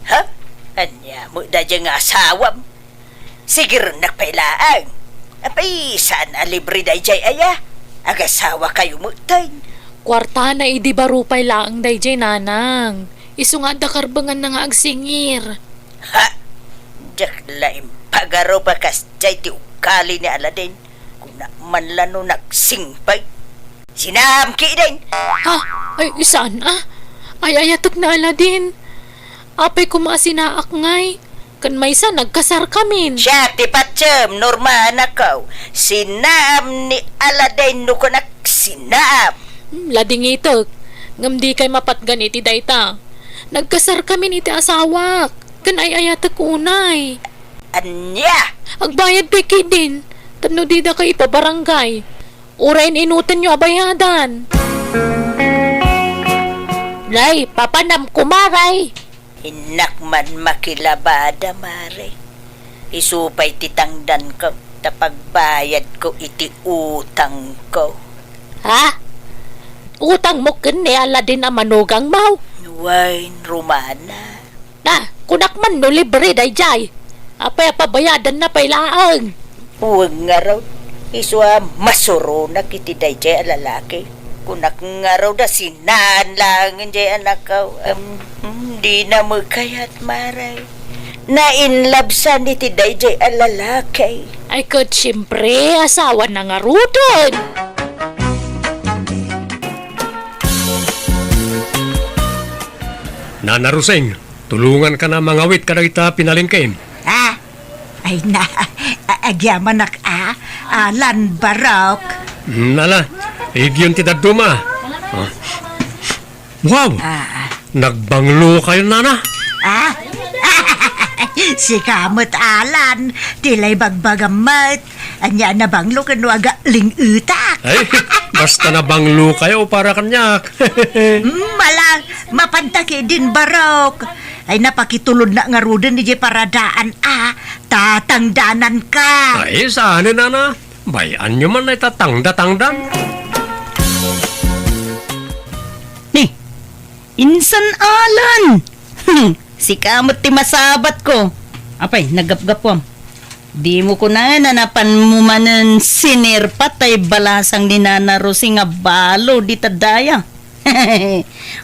Ha? Ania met daydiay nga asawam? Sigirennak pay laeng. Apay, saan a libre daydiay aya? Agasawakayo metten. Kuartana idi baro pay laeng daydiay, Nanang. Isu nga adda karbenganna nga agsingir. Ha? Diak la impagarup a kasdiay ti ugali ni Aladdin. Kuna man la no nagsingpet. Sinaam ketdin. Ha? Ay, saan a? Ay-ayatek ni Aladdin. Apay koma a sinaak ngay? Ken maysa, nagkasarkamin. Siak ti patiem, Norma, anakko. Sinaam ni Aladdin no kunak sinaam. Hmm, ladingitek. Ngem dikay mapatgan iti dayta. Nagkasarkamin iti asawak. Ken ay-ayatek unay. Ania? Agbayad pay ketdin. Tapno didaka ipabarangay. Uray in-inutenyo a bayadan. Nay, papanam, kumaray. Innak man makilabada, mare. Isu pay ti tangdanko ta pagbayadko iti utangko. Ha? Utangmo ken ni Aladdin a manugangmo? Wen, Romana. Na, kunak man no libre daydiay. Apay a pabayadanna pay laeng? Wen ngarud, isu a masuronak iti daydiay a lalaki. Kunak ngarud a sinaam laeng daydiay a nakaw-, em, hmm, dina met kayat, mare. Nainlabsan iti daydiay a lalaki. Ay, ket siempre, asawana ngaruden. Nana Roseng, tulonganka a mangawit kadagita pinalengkem. Ah, ay na, A-, agyamanak a, Alan, Barok. Mm, ala, igyon ti dadduma. Ah. Wow! Ah. Nagbanglo kayo, nana? Ah? Sika met, Alan, ti lay bagbagam met. Ania, nabanglo ken no aga ling-etak? Ay, basta nabanglo kayo para kaniak. Mm, ala, mapanta ketdin, Barok. Ay, napakitulod na ngaruden iti paradaan a, tatangdanan ka. Ay, saan, nana? Bay-anyo man ay tatangda-tangdan. Ni, insan, Alan! Sika met ti masabat ko. Apay, naggapgapuam. Dimo kunaen a napanmo manen sinirpat tay balasang ni Nana Rosing a balo dita daya.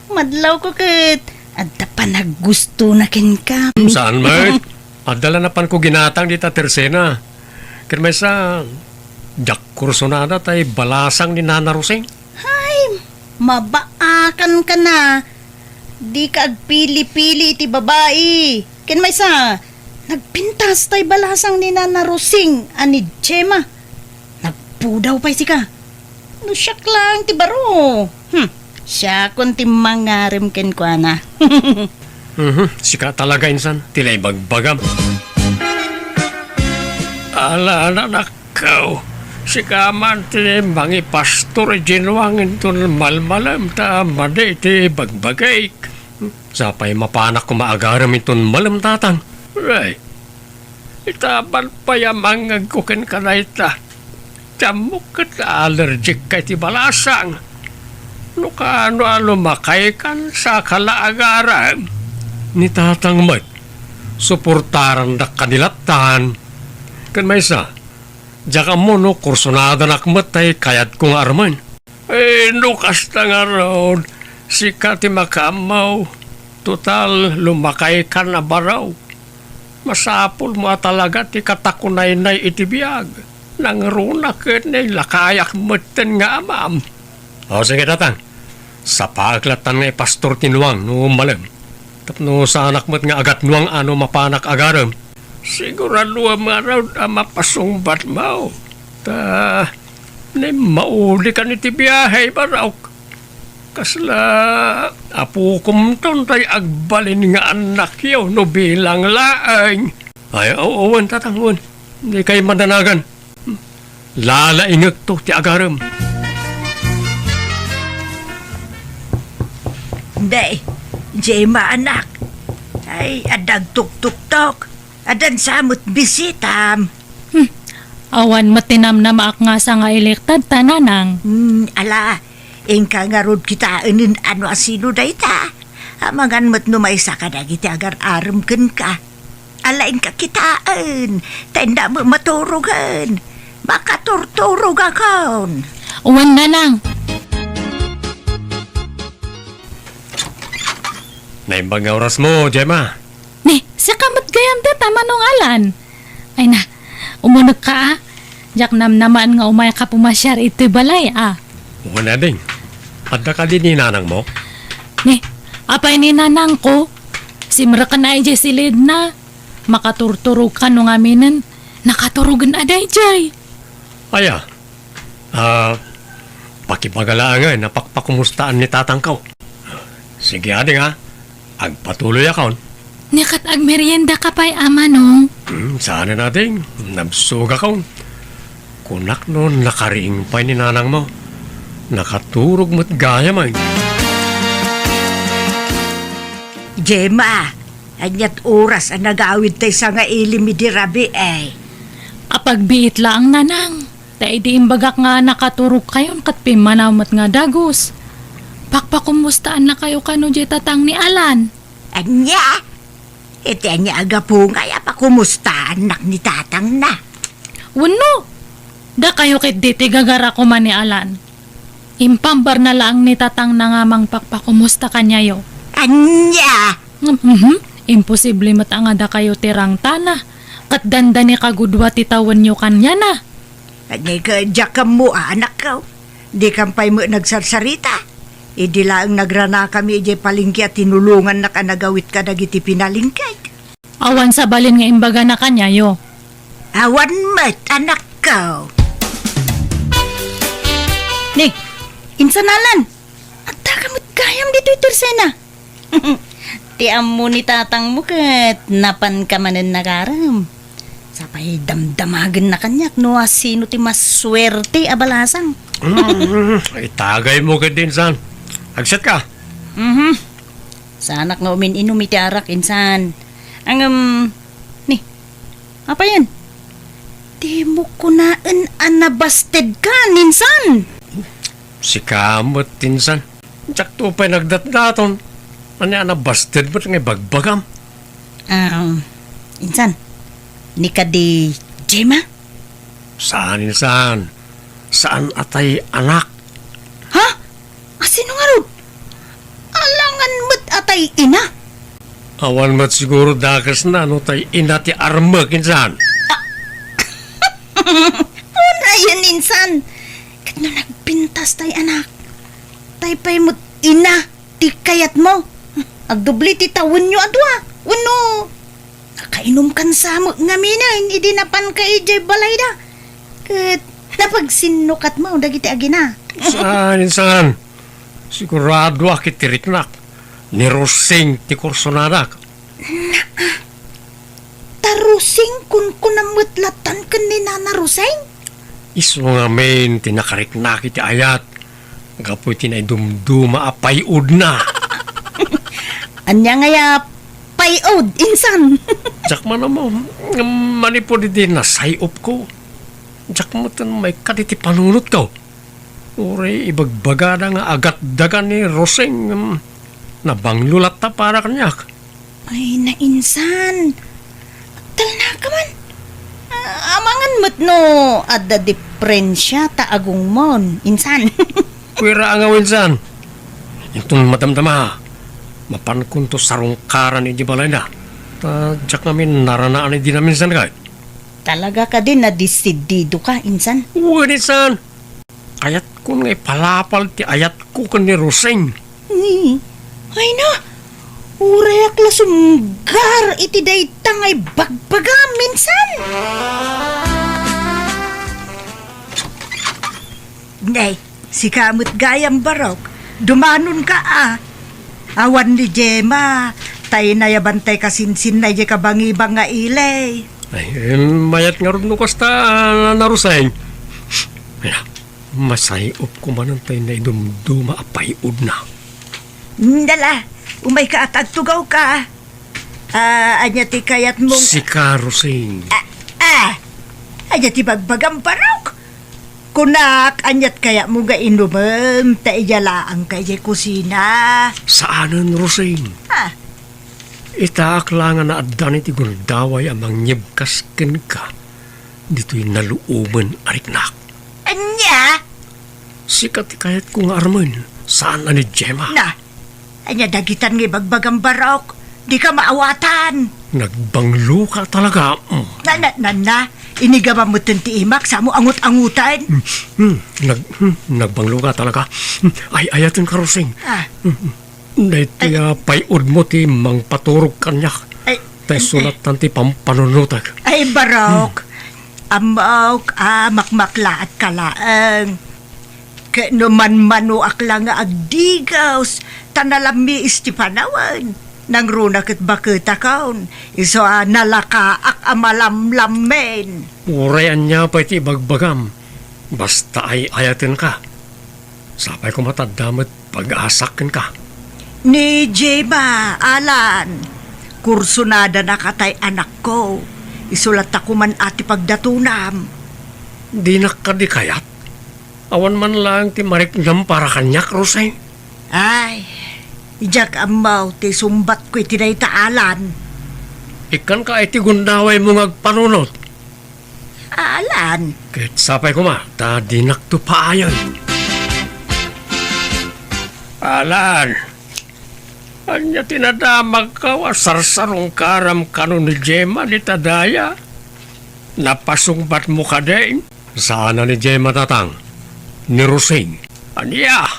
Madlawko ket adda panaggustona kenka. Saan met? Adda la napanko ginatang dita tersena. Ken maysa, diak kursunada tay balasang ni Nana Rosing. Hay, mabaakanka na. Dika agpili-pili iti babai. Ken maysa, nagpintas tay balasang ni Nana Rosing a ni Gemma. Nagpudaw pay sika. No siak laeng ti baro. Hmm, siakon ti mangarem kenkuana. Mhm, sika talaga, insan, ti naibagbagam. Ala, anakko, sika man ti mangipastor idiay Nuang inton malmalem ta madi ti bagbagik. Sapay mapanak koma agarem inton malem, tatang. Ay, ita apan pay a mangngegko kenka dayta. Ti ammok ket allergic ka iti balasang. No kaano a lumakaykan, saka la agarem. Ni tatang met, suportarandak kadi lattan. Ken maysa, diak ammo no kursunadanak met tay kayatko nga armen. Eh, no kasta ngarud, sika ti makaammo. Total, lumakaykan a baro. Masapulmo a talaga ti katakunaynay iti biag. Nangruna ket nailakayak metten nga amam. O, sige, tatang. Sapaek lattan nga ipastor ti Nuang no malem. Tapno saanak met nga agatnuang a no mapanak agarem. Siguraduem ngarud a mapasungbatmo. Ta, naimmauli kan iti biahe, Barok. Kasla apokomton tay agbalin nga annakyo no bilang laeng. Ay, o-, wen, tatang, wen. Dikay madanagan. Lalaingekto ti agarem. Day, Gemma, anak. Ay, adda agtuktuktok. Addan sa met bisitam. Hmm. Awan met ti namnamaak nga sangailektad ta, nanang. Hmm, ala, inka ngarud kitaen no asino dayta. Amangan met no maysa kadagiti agar-arem kenka. Ala, inka kitaen, ta innak met maturogen. Makaturturogakon. Wen, nanang. Naimbag nga orasmo, Gemma. Ni, sika met gayam dayta, Manong Alan. Ay na, umunegka a. Diak namnamaen nga umayka pumasiar iti balay a. Wen, ading. Adda kadi ni nanangmo? Ni, apay ni nanangko? Simreken a idiay silidna. Makaturturogka no ngaminen. Nakaturogen a daydiay. Aya, Ah, pakibaga laengen a pakpakumustaan ni tatangko. Sige, ading, a. Agpatuloyakon. Ni ket agmeriendaka pay a, Manong? Hmm, saanen, ading. Nabsogakon. Kunak no nakariing pay ni nanangmo. Nakaturog met gayam, ay. Gemma, ania't oras a nagawid tay sangailim idi rabii, ay? Apagbiit laeng, nanang. Ta idi imbagak nga nakaturogkayon ket pimmanaw met nga dagus, pakpakumustaannakayo kano diay tatang ni Alan. Ania? Iti ania a gapu ngay a pakumustaannak ni tatangna? Wenno, dakayo ketdi ti gagara koma ni Alan. Impambarna laeng ni tatangna nga mangpakpakumusta kaniayo. Ania? Mhm. Imposible met a nga dakayo ti rangtana, ket dandani kagudua ti tawenyo kaniana. Ania ket diak ammo, anakko. Dikam pay met nagsarsarita. Idi laeng nagranakami idiay palengke a tinulongannak a nagawid kadagiti pinalengkek. Awan sabalin nga imbagana kaniayo. Awan met, anakko. Ni, insan Alan, adda ka met gayam ditoy tersena. Ti ammo ni tatangmo ket napan ka manen nagarem. Sapay damdamagenna kaniak no asino ti masuerte a balasang. Mm, itagaymo ket insan. Agset ka. Mhm. Saanak nga umin-inum iti arak insan. Ngem, ni, apayen? Dimo kunaen a nabasted ka, insan? Sika met, insan. Diakto pay nagdatdaton. Ania a nabasted met nga ibagbagam? Ah, insan, ni kadi Gemma? Saan, insan. Saan a tay anak. Ha? Asino ngarud? Alangan met a tay ina? Awan met siguro dakesna no tay ina ti armek, insan. Unayen, insan. Ket no nagpintas tay anak, tay pay met ina ti kayatmo? Agdubli ti tawenyo a dua. Wenno, nakainumkan sa met ngaminen idi napanka idiay balayda. Ket napagsinnukatmo dagiti agina. Saan, insan. Siguradoak iti riknak. Ni Rosing ti kursonadak. Naa. Ta Rosing, kunkuna met latan ken ni Nana Rosing? Isu ngamin ti nakariknak iti ayat gapu iti naidumduma a pay-odna. Ania ngay a pay-od, insan? Diak man ammo, ngem manipud idi nasay-opko, diak metten maikkat iti panunotko. Uray ibagbagada nga agatdagan ni Rosing, em, nabanglo latta para kaniak. Ay, nainsan. Agtalnaka man. Ah, amangan met no adda diferensia ta agongmon, insan. Kuira a ngaw, insan. Inton madamdama, mapankonto sarungkaran iti balayna. Ta diak ngamin naranaan idi naminsan kay. Talaga kadi nadesidido ka, insan? Wen, insan. Kayatkon nga ipalapal ti ayatko ken ni Rosing. Ni, ay na, uray ak la sumgar iti dayta nga ibagbagam, insan. Nay, sika met gayam, Barok. Dumanonka a. Awan ni Gemma, tay nayaban tay kasinsinna idiay kabangibang nga ili. Ay, em, mayat ngarud no kasta, Nana Rosing. Ay na, masay-opko manen tay naidumduma a pay-odna. Dala, umayka a ta agtugawka. Ah, ania ti kayatmong Sika, Rosing. Ah, ah! Ania ti bagbagam, Barok? Kunak, aniat kayatmo nga inumem ta idiay laangka idiay kusina? Saanen, Rosing. Ah. Itaak la nga naaddan iti gundaway a mangngibkas kenka ditoy naluomen a riknak. Ania? Sika ti kayatko nga armen, saan a ni Gemma. Na, ania dagitan nga ibagbagam, Barok? Dika maawatan. Nagbangloka talaga. Mm. Na, na, na, na. Inigam metten ti imak, samo angut-anguten. Hmm, hmm, nag-, hmm, nagbangloka talaga. Hmm, ay, ayatenka, Rosing. Ah. Hmm, hmm. Daytoy a pay-odmo ti mangpaturog kaniak. Ay, ta isu lattan ti pampanunotek. Ay, Barok. Hmm. Ammok a makmaklaatka laeng. Ket no manmanoak la nga agdigaws, ta nalammiis ti panawen, nangruna ket baketakon, isu a nalakaak a malamlammen. Uray ania pay ti ibagbagam, basta ay-ayatenka. Sapay koma ta adda met pag-asak kenka. Ni Gemma, Alan, kursonadanaka tay anakko. Isu latta koman a ti pagdatonam. Dinak kadi kayat? Awan man laeng ti mariknam para kaniak, Rosing. Ay, diak ammo ti sumbatko iti dayta, Alan. Ikkanka iti gundawaymo nga agpanunot. Alan. Ket sapay koma, ta dinakto paayen. Alan, ania ti nadamagko a sarsarungkaram kano ni Gemma dita daya? Napasungbatmo kadi? Saan a ni Gemma, tatang. Ni Rosing. Ania?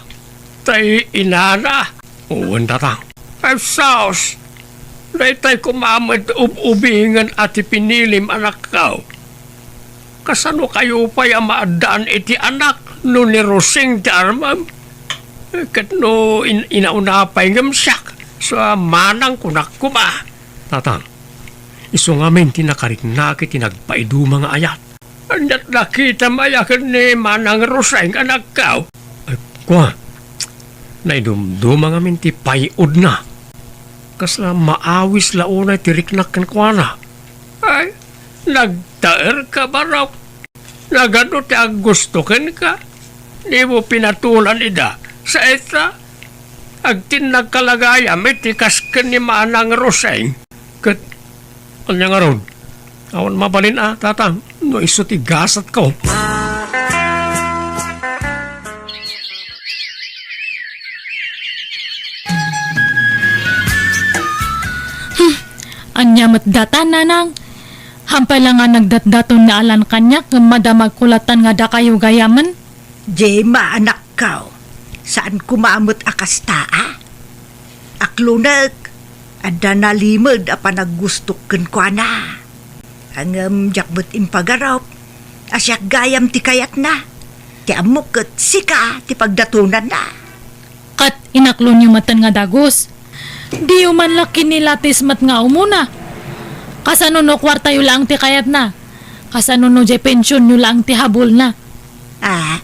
Tay inana? Wen, tatang. Ay, sus! Daytay koma met ub-ubingen a ti pinilim, anakko. Kasano kayo pay a maaddaan iti anak no ni Rosing ti armem? Ket no in-, inauna pay ngem siak, sa manang kunak koma. Tatang, isu ngamin ti nakariknak iti nagpaiduma nga ayat. Ania't nakitam aya ken ni Manang Roseng, anakko? Ay, kua, naidumduma ngamin ti pay-odna. Kasla maawis la unay ti riknak kenkuana. Ay, nagtaerka, Barok. Nagadu ti aggusto kenka? Dimo pinatulan ida. Sa ita, agtinnagka la gayam iti kas ken ni Manang Roseng. Ket ania ngarud? Awan mabalin a, Tatang, no isu ti gasatko. Hmm, ania met data, Nanang? Hampay la nga nagdatdaton ni Alan kaniak ngem madamagko lattan nga dakayo gayamen. Gemma, anakko, saan koma met a kasta a. Aklonek, adda nalimed a panaggustok kenkuana. Ngem diak met impagarup a siak gayam ti kayatna. Ti ammok ket sika ti pagdatonanna. Ket inaklonyo metten nga dagus. Diyo man la kinilatis met nga umuna. Kasano no kuartayo laeng ti kayatna? Kasano no diay pensionyo laeng ti habulna? Ah,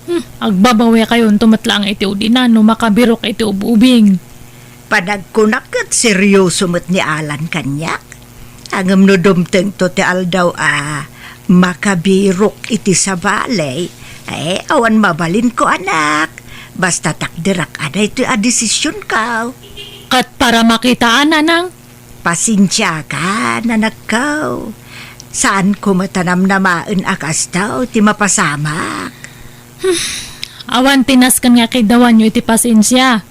Hmm, agbabawekayonto met laeng iti udina no makabirok iti ub-ubing. Panagkunak ket serioso met ni Alan kaniak. Ngem no dumtengto ti aldaw a makabirok iti sabali, eh, awan mabalinko, anak. Basta takderak a daytoy a desisionko. Ket para makitaan, Nanang. Pasensiakan, anakko. Saanko met a namnamaen a kasta ti mapasamak. Hmm. Awan ti nasken nga kidawanyo iti pasensia.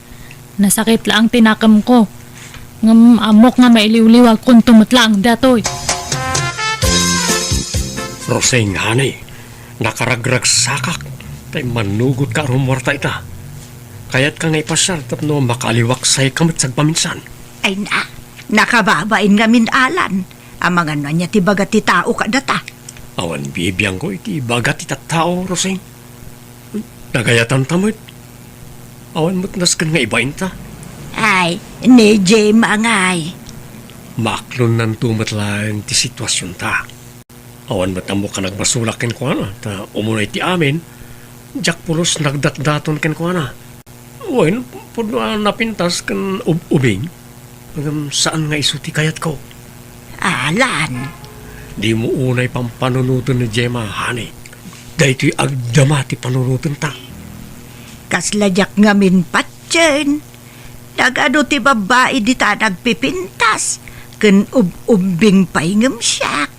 Nasakit laeng ti nakemko. Ngem ammok nga mailiwliwagkonto met laeng datoy. Roseng, honey, nakaragragsakak ta immannugotka a rumuarta ita. Kayatka nga ipasiar tapno makaaliwaksayka met sagpaminsan. Ay na, nakababain ngamin, Alan. Amangan no ania ti ibaga ti tao kadata. Awan bibiangko iti ibaga ti tattao, Roseng. Nagayatanta met. Awan met nasken nga ibainta. Ay, ni Gemma ngay. Maaklonnanto met laeng ti situasionta. Awan met ammok a nagbasolak kenkuana, ta umuna iti amin, diak pulos nagdatdaton kenkuana. Wen, pudno a napintas ken ub-, ubing, ngem saan nga isu ti kayatko. Alan. Dimo unay pampanunoten ni Gemma, honey. Daytoy agdama ti panunotenta. Kasla diak ngamin patien. Nagadu ti babbai dita nagpipintas, ken ub-ubbing pay ngem siak.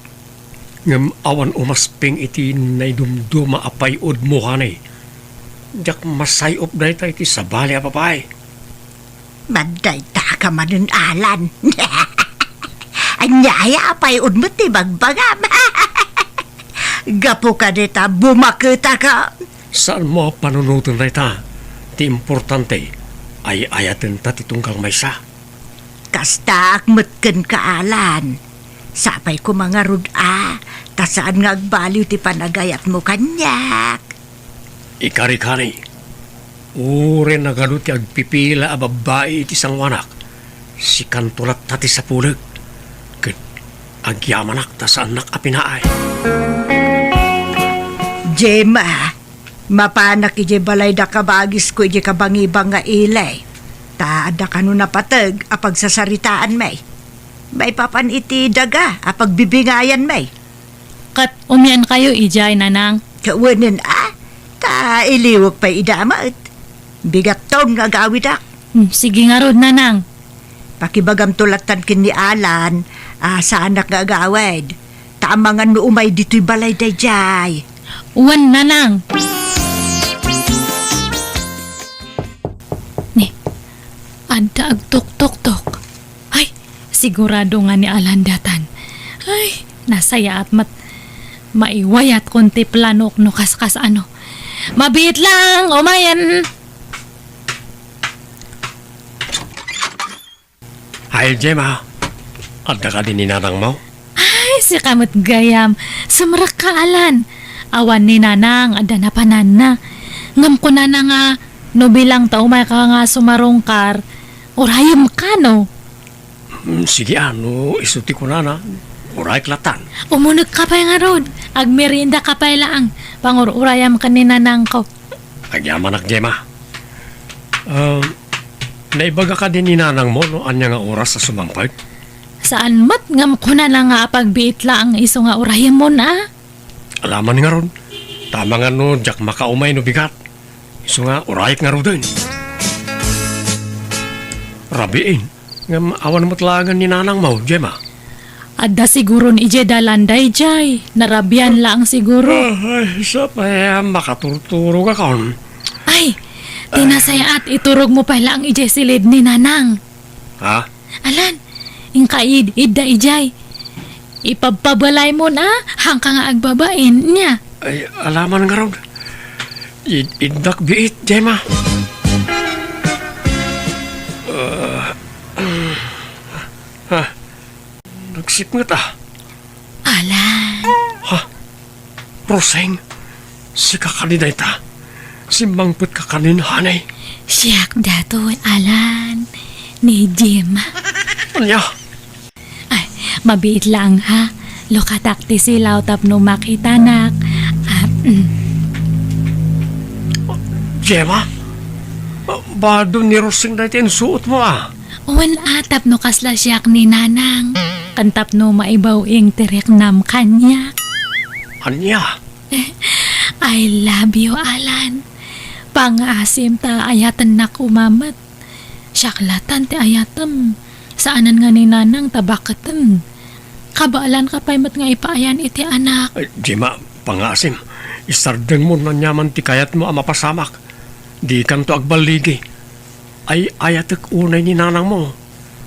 Ngem awan umasping iti naidumduma a pay-odmo, honey. Diak masay-op dayta iti sabali a babai. Madayta ka manen, Alan. Ania aya a pay-odmo ti bagbagam? Gapu kadita, bumaketaka. Saanmo a panunoten dayta. Ti importante, ay-ayatenta ti tunggal maysa. Kastaak met kenka, Alan. Sapay koma ngarud a, ta saan nga agbaliw ti panagayatmo kaniak. Ikarikari, uray nagadu ti agpipila a babbai iti sangoanak, sikanto latta ti sapulek, ket agyamanak ta saannak a pinaay. Gemma, mapanak idiay balay da kabagisko idiay kabangibang nga ili. Ta adda kano napateg a pagsasaritaanmi. Maipapan iti daga a pagbibingayanmi. Ket umiankayo idiay, Nanang? Kawanen a, ta iliwek pay ida met. Bigatton nga agawidak. Hmm, sige ngarud, Nanang. Pakibagamto lattan ken ni Alan a saanak nga agawid. Ta amangan no umay ditoy balay daydiay. Wen, Nanang. Ni, adda agtuktoktok. Ay, sigurado nga ni Alan daytan. Ay, nasayaat met. Maiwayatkon ti planok no kaskas ano. Mabiit lang, umayen. Hi, Gemma. Adda kadi ni nanangmo? Ay, Sika met gayam, sumrekka, Alan. Awan ni Nanang, adda napananna. Ngem kunana nga, no bilang ta umayka nga sumarungkar, urayemka, no? Mm, sige, a, no isu ti kunana, urayek latan. Umunegka pay ngarud, agmeriendaka pay laeng, pangur-urayam ken ni Nanangko. Agyamanak, Gemma. Ah, naibaga kadi ni Nanangmo no ania nga oras a sumangpet? Saan met ngem kunana nga apagbiit laeng isu nga urayemon, a? Alaman ngarud, ta amangan no diak makaumay no bigat. Isu nga, urayek ngaruden. Rabiin, ngem awan met laengen ni Nanangmo, Gemma. Adda siguron idiay dalan daydiay. Narabian laeng siguro. Ah, ay, sa pay a makaturturogakon. Ay, ti nasayaat, iturogmo pay laeng idiay silid ni Nanang. Ha? Alan, inka id-, idda idiay. Ipabpabalaymon a, haanka nga agbabain, nia? Ay, alaman ngarud. Id-, iddak biit, Gemma. Ah, ah, nagsipnget a. Alan. Ha? Roseng, sika kadi dayta? Simmangpetka kanin, honey? Siak datoy, Alan, ni Gemma. Ania? Ay, mabiit laeng a. Lukatak ti silaw tapno makitanak. Ah, mm. Gemma? Bado ni Roseng dayta insuotmo a. Wen a, tapno kasla siak ni Nanang. Ken tapno maibaw-ing ti riknam kaniak. Ania? I love you, Alan. Pangaasim ta ayatennak koma met. Siak latan ti ayatem. Saanen nga ni Nanang ta baketen. Kabaalanka pay met nga ipaayan iti anak. Ay, Gemma, pangaasim. Isardengmo no aniaman ti kayatmo a mapasamak. Dikanto agballigi. Ay-ayatek unay ni Nanangmo.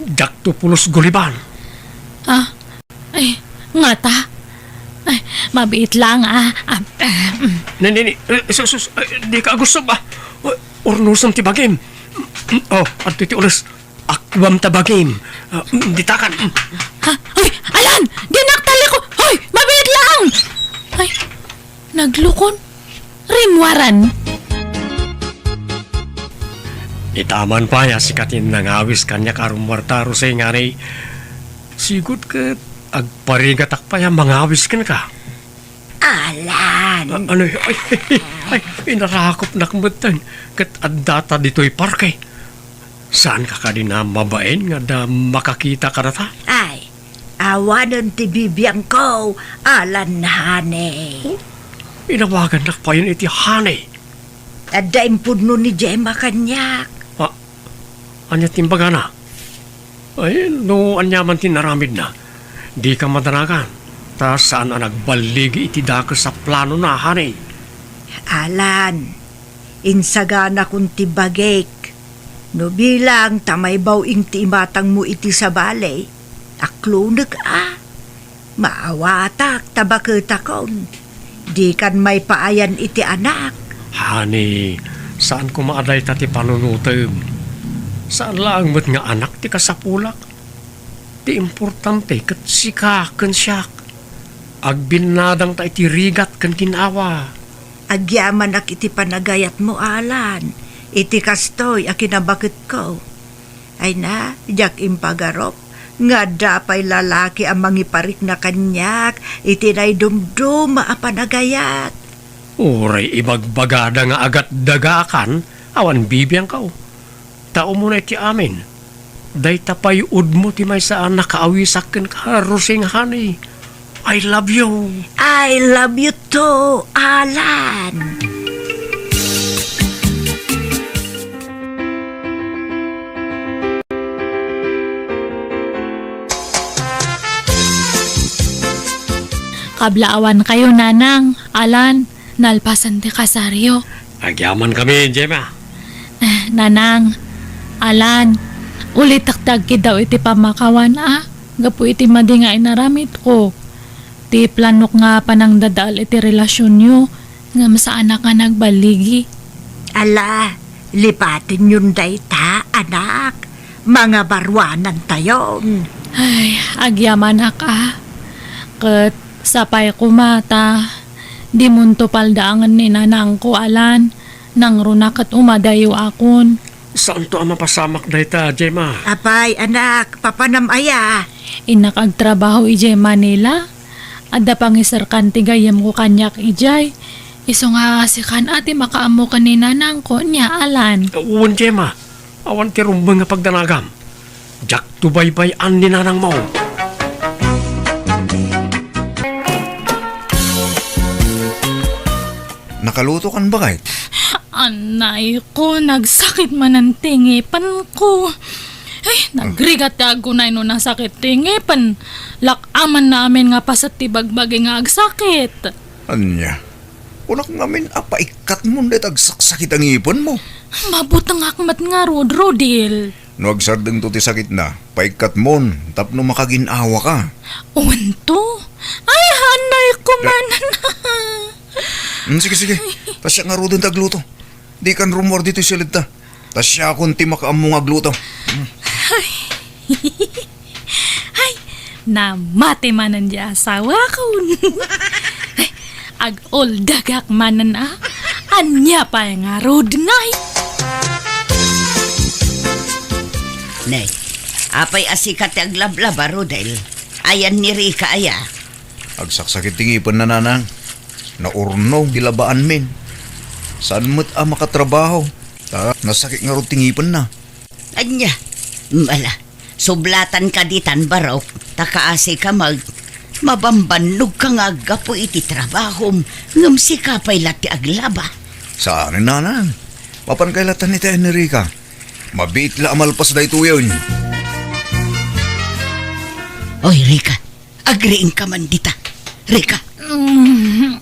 Diakto pulos guliban. Ah, ay, ngata? Ay, mabiit laeng a. Ah, ah, mm. Ni, ni, ni, eh, sus, sus, eh, dika agusog a. Urnosem ti bagim. Mm, oh, adtoy ti ules. Akkuam ta bagim. Ah, mm, ditakan. Mm. Ha? Uy, Alan! Dinak talliko! Uy, mabiit laeng! Ay, naglukon. Rimmuaran. Itaman pay a sika ti nangawis kaniak a rummuarta, Roseng, honey. Sigud ket agparigatak pay a mangawis kenka. Alan. A-, ano, ay, ay, ay, inarakopnak metten ket addata ditoy parke. Saanka kadi a mabain nga adda makakita kadata? Ay, awanen ti bibiangko, Alan, honey. Oh, inawagannak payen iti honey. Adda impudno ni Gemma kaniak. Ah, ania ti imbagana? Ay, no aniaman ti naramidna, dika madanagan, ta saan a nagballigi iti dakes a planona, honey. Alan, insaganakon ti bagik. No bilang ta maibaw-ing ti imatangmo iti sabali, aklonek a. Maawatak ta baketakon. Dikan maipaayan iti anak. Honey, saan koma a dayta ti panunotem. Saan laeng met nga anak ti kasapulak. Ti importante ket sika ken siak. Agbinnadangta iti rigat ken ginawa. Agyamanak iti panagayatmo, Alan, iti kastoy a kinabaketko. Ay na, diak impagarup nga adda pay lalaki a mangiparikna kaniak iti naidumduma a panagayat. Uray ibagbagada nga agatdagakan, awan bibiangko. Ta umuna iti amin, dayta pay udmo ti maysa a nakaawisak kenka, Roseng, honey. I love you. I love you too, Alan. Kablaawankayo, Nanang, Alan, nalpasen ti kasaryo. Agyamankami, Gemma. Eh, Nanang, Alan, ulitek ti agkiddaw iti pammakawan a, gapu iti madi nga inaramidko. Ti planok nga panangdadael iti relasionyo, ngem saanak nga nagballigi. Ala, lipatenyon dayta, anak. Mangabaruanantayon. Ay, agyamanak a. Ket sapay koma ta dimonto paldaangen ni nanangko, Alan, nangruna ket umadayo akon. Saanto a mapasamak dayta, Gemma. Apay, anak, papanam aya? Innak agtrabaho idiay Manila. Adda pangiserkan ti gayyemko kaniak idiay. Isu nga sikan a ti makaammo ken ni nanangko, nia, Alan? Wen, Gemma. Awan ti rumbeng nga pagdanagam. Diakto baybay-an ni nanangmo. Nakalutokan, baket? Anay ko, nagsakit manen ti ngipenko. Ay, nagrigat ti agunay no nasakit ti ngipen. Lak-amanna amin nga paset ti bagbagi nga agsakit. Ania? Kunak ngamin a paikkatmon dayta agsaksakit a ngipenmo. Mabutengak met ngarud, Rodil. No agsardengto ti sakitna, paikkatmon tapno makagin-awaka. Uwanto? Ay, anay ko man. Hmm, sige, sige. Ta siak ngaruden ti agluto. Dikan rummuar ditoy siledta. Ta siakon ti makaammo nga agluto. Hmm. Ay, namati manen ti asawakon. Ay, ag-uldagak manen a. Ania pay ngarud ngay? Ne, apay a sika ti aglablaba, Rodel? Ayan ni Rica aya? Agsaksakit ti ngipenna, nanang. Naurnog ti labaanmin. Saan met a makatrabaho, ta nasakit ngarud ti ngipenna. Ania? Ala, sublatan ka ditan, Barok, ta kaasi ka mag-, mabambannogka nga aggapu iti trabahom, ngem sika pay la ti aglaba. Saan, nanang. Mapan kay latan iti Enrica. Mabiit la a malpas daytoyen. Oy, Rica, agriingka man dita. Rica. Mm.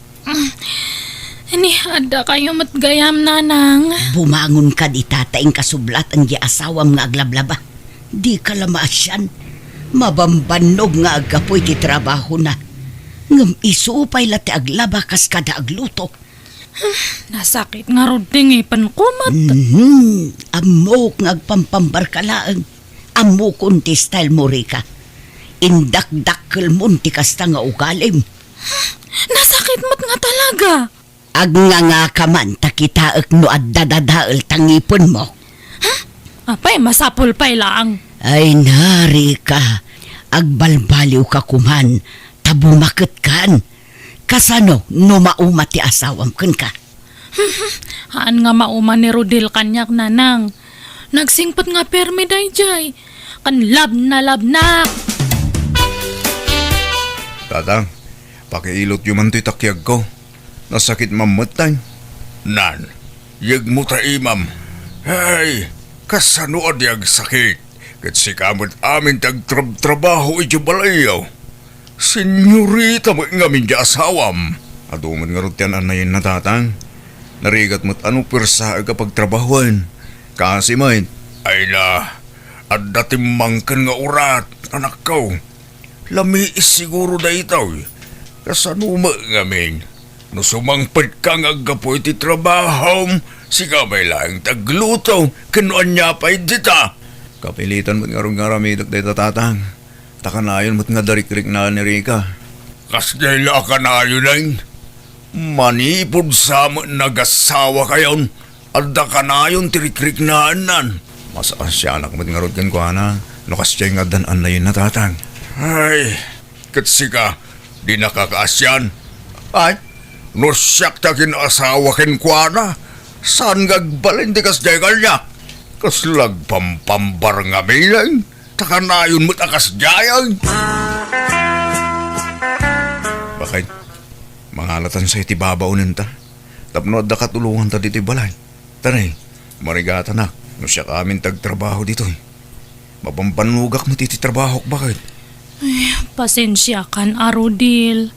Ni, adda kayo met gayam, nanang. Bumangon ka dita ta inkasublatan ti asawam nga aglablaba. Dika la maasian. Mabambannog nga aggapu iti trabahona. Ngem isu pay la ti aglaba kas kada agluto. Nasakit ngarud ti ngipenko met. Mhm. Ammok nga agpampambarka laeng. Ammokon ti style mo, Rica. Indakdakkelmon ti kasta nga ugalim. Nasakit met nga talaga. Agngangaka man ta kitaek no adda dadael ta ngipenmo. Apay, masapul pay laang. Ay na, Rica, agbalbaliwka koman ta bumaketkan. Kasano no mauma ti asawam kenka? Haan nga mauma ni Rodel kaniak, nanang. Nagsingpet nga permi daydiay. Ken labnalabnak. Tatang, pakiilotyo man toy takiagko. Nasakit mammettay. Nan, yegmo ta imam. Ay, kasano a di agsakit? Ket sika met amin ti agtrabtrabaho iti balayyo. Senyorita met ngamin ti asawam. Adu met ngarud ti an-annayenna, tatang. Narigat met a no puersaek a pagtrabahoen. Kaasi met. Ay na, adda timmangken nga urat, anakko. Lamiis siguro daytoy. Kasano met ngamin? No sumangpetka nga aggapu iti trabahom, sika pay laeng ti agluto, ken no ania pay dita. Kapilitan met ngarud nga aramidek dayta, tatang. Ta kanayon met nga darikriknaan ni Rica. Kasdiay la a kanayonen. Manipud sa met nagasawakayon, adda kanayon ti rikriknaannan. Masaasianak met ngarud kenkuana, no kasdiay nga addan annayenna, tatang. Ay, ket sika, dinaka kaasian? Ay, no siak ti agin-asawa kenkuana, saan nga agbalin ti kasdiay kaniak? Kasla agpampambar ngamin, ta kanayon met a kasdiay. Bakit? Mangalatansa iti babaonenta, tapno adda katulonganta ditoy balay. Tari, marigatanak, no siak amin ti agtrabaho ditoy. Mabambannogak met iti trabahok, bakit? Ay, pasensiakan a, Rodil.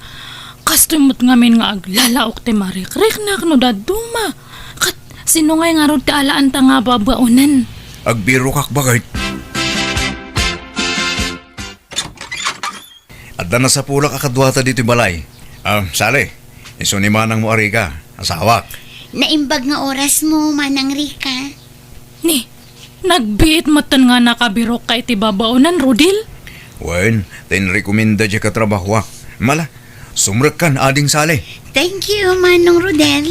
Kastoy met ngamin nga aglalaok ti marikriknak no dadduma. Ket sino ngay ngarud ti alaanta nga babaonen? Agbirokak, bakit? Adda nasapulak a kaduata ditoy balay. Ah, Sally, isu ni manangmo a Rica, asawak. Naimbag nga orasmo, Manang Rica. Ni, nagbiit metten nga nakabirokka iti babaonen, Rodil? Wen, ta inrekomenda diay katrabahoak. Mala, sumrekkan, Ading Sali. Thank you, Manong Rodel.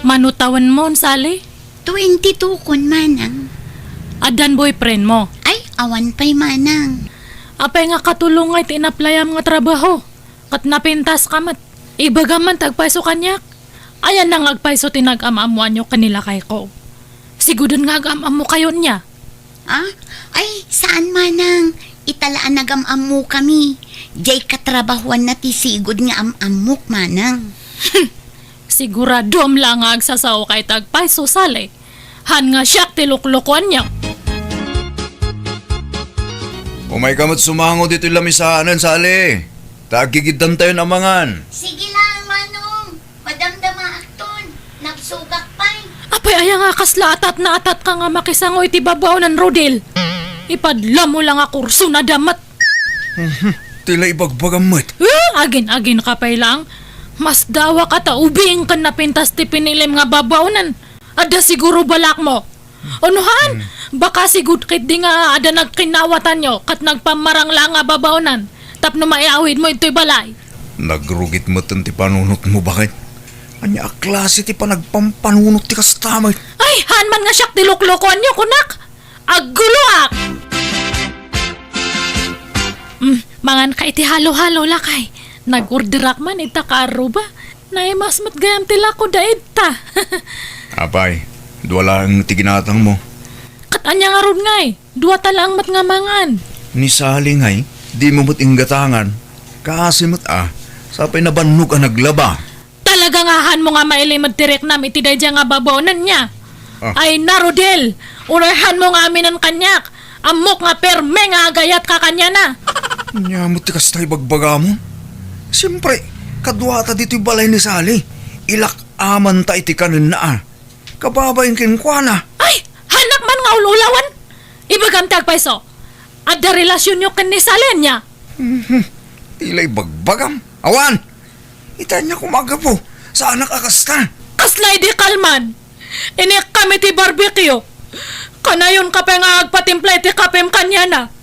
Mano tawenmon, Sali? Twenty-two kon, Manang. Addan boyfriend mo? Ay, awan pay, Manang. Apay nga katulong nga iti inaplayam nga trabaho? Ket napintas ka met. Ibagam man ti agpayso kaniak. Ayanna nga agpayso ti nag-am-ammoanyo ken ni lakayko. Siguden nga agam-ammokayo nia. Ah? Ay, saan, Manang. Ita la a nagam-ammokami. Diay katrabahoanna ti sigud nga am-ammok, Manang. Siguradom la nga agsasaoka iti agpayso, Sali. Han nga siak ti luklukuanyo. Umayka met sumango ditoy lamisaan, Sali. Ta agigiddantayon a mangan. Sige lang, Manong. Madamdamaakton. Nagsugak pay. Apay aya nga kasla atat na atat ka nga makisango iti babaonan, Rodel? Ipadlamo la nga kurso na damat. Mhm. Ti la ibagbagam met. Eh, agin-agin ka pay lang. Mas dawa ka ta ubing ken napintas ti pinilim nga babaonan. Adda siguro balakmo. Ono han? Hmm. Baka sigud ketdi nga adda nagkinnawatanyo ket nagpammarang la nga babaonan tapno maiawidmo itoy balay. Nagrugit metten ti panunotmo, baket. Ania a klase ti panagpampanunot ti kasta met? Ay, han man nga siak ti luklukuanyo, kunak. Agguloak! Mm, mangan ka iti halo-halo, lakay. Nag-orderak man ita ka arruba. Naimas met gayam ti lako da ita. Apay, dua laeng ti ginatangmo. Ket ania ngarud ngay? Dua ta laeng met nga mangan. Ni Sali ngay, dimo met inggatangan. Kaasi met a, sapay nabannog a naglaba. Talaga nga hanmo nga mailimed ti riknam iti daydiay nga babaonan nia? Ah. Ay na, Rodel! Uray hanmo nga aminen kaniak! Ammok nga perme nga agayatka kaniana! Ania met ti kasta ibagbagamon? Siempre, kaduata ditoy balay ni Sali. Ilak-amanta iti kanenna a. Kababain kenkuana. Ay! Hanak man nga ul-ulawan! Ibagam ti agpayso. Adda relasionyo ken ni Sali ania? Mhm. Ti la ibagbagam. Awan! Ita ania koma a gapu. Saanak a kasta. Kasla idi kalman. Inikkam iti barbecue. Kanayon ka pay nga agpatimpla iti kapem kaniana.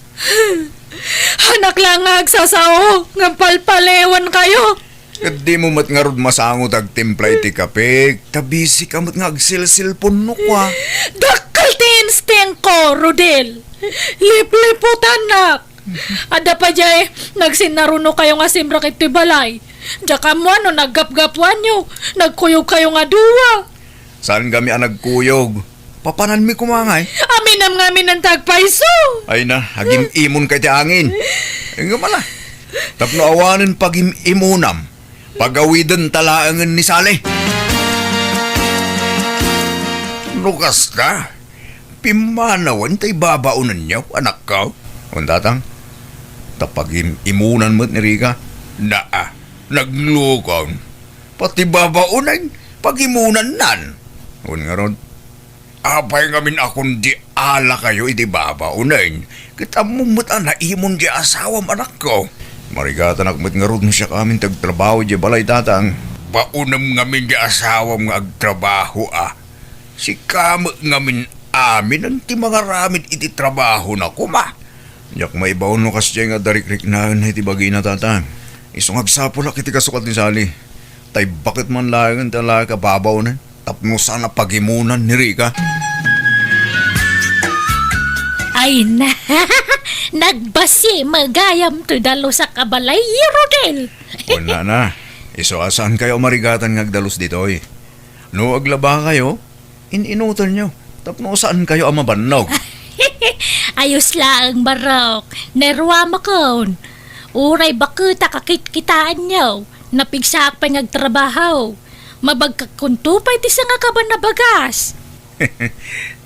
Hanak la nga agsasao, ngem palpaliwankayo. Ket dimo met ngarud masango ti agtimpla iti kape, ta busy ka met nga agselselpon no kua. Dakkel ti instinct ko, Rodel. Lipliputanak. Adda pay diay nagsinnarunokayo nga simrek iti balay. Diak ammo no naggapgapuanyo, nagkuyogkayo nga dua. Saan kami a nagkuyog? Papananmi koma ngay? Aminem nga aminen ti agpayso. Ay na, agim-imonka iti angin. Ngem ala, tapno awanen pagim-imonam, pagawidenta laengen ni Sali. No kasta, pimmanawen ta ibabaonenyo, anakko. Wen, tatang, ta pagim-imonan met ni Rica. Naa, naglukong. Pati babaonen, pagimonannan. Wen ngarud, apay ngamin a kundi alakayo iti babaonen, ket ammom met a naimon di asawam, anakko. Marigatanak met ngarud no siak amin ti agtrabaho idiay balay, tatang. Baonem ngamin di asawam nga agtrabaho a. Sika met ngamin aminen ti mangaramid iti trabahona koma. Diak maibaon no kasdiay nga adda rikriknaenna iti bagina, tatang. Isu nga agsapulak iti kasukat ni Sali. Ta ibaket man laengen ti alaek a babaonen tapno saan a pagimonan ni Rica. Ay na, nagbasi met gayam ti dalusak a balay, Rodel. Wen, nana, isu a saankayo a marigatan nga agdalus ditoy. No aglabakayo, in-inutanyo tapno saankayo a mabannog. Ayos laeng, Barok. Naruamakon. Uray baketak a kitkitaenyo. Napigsaak pay nga agtrabaho. Mabagkakkunto pay ti sangakaban a bagas.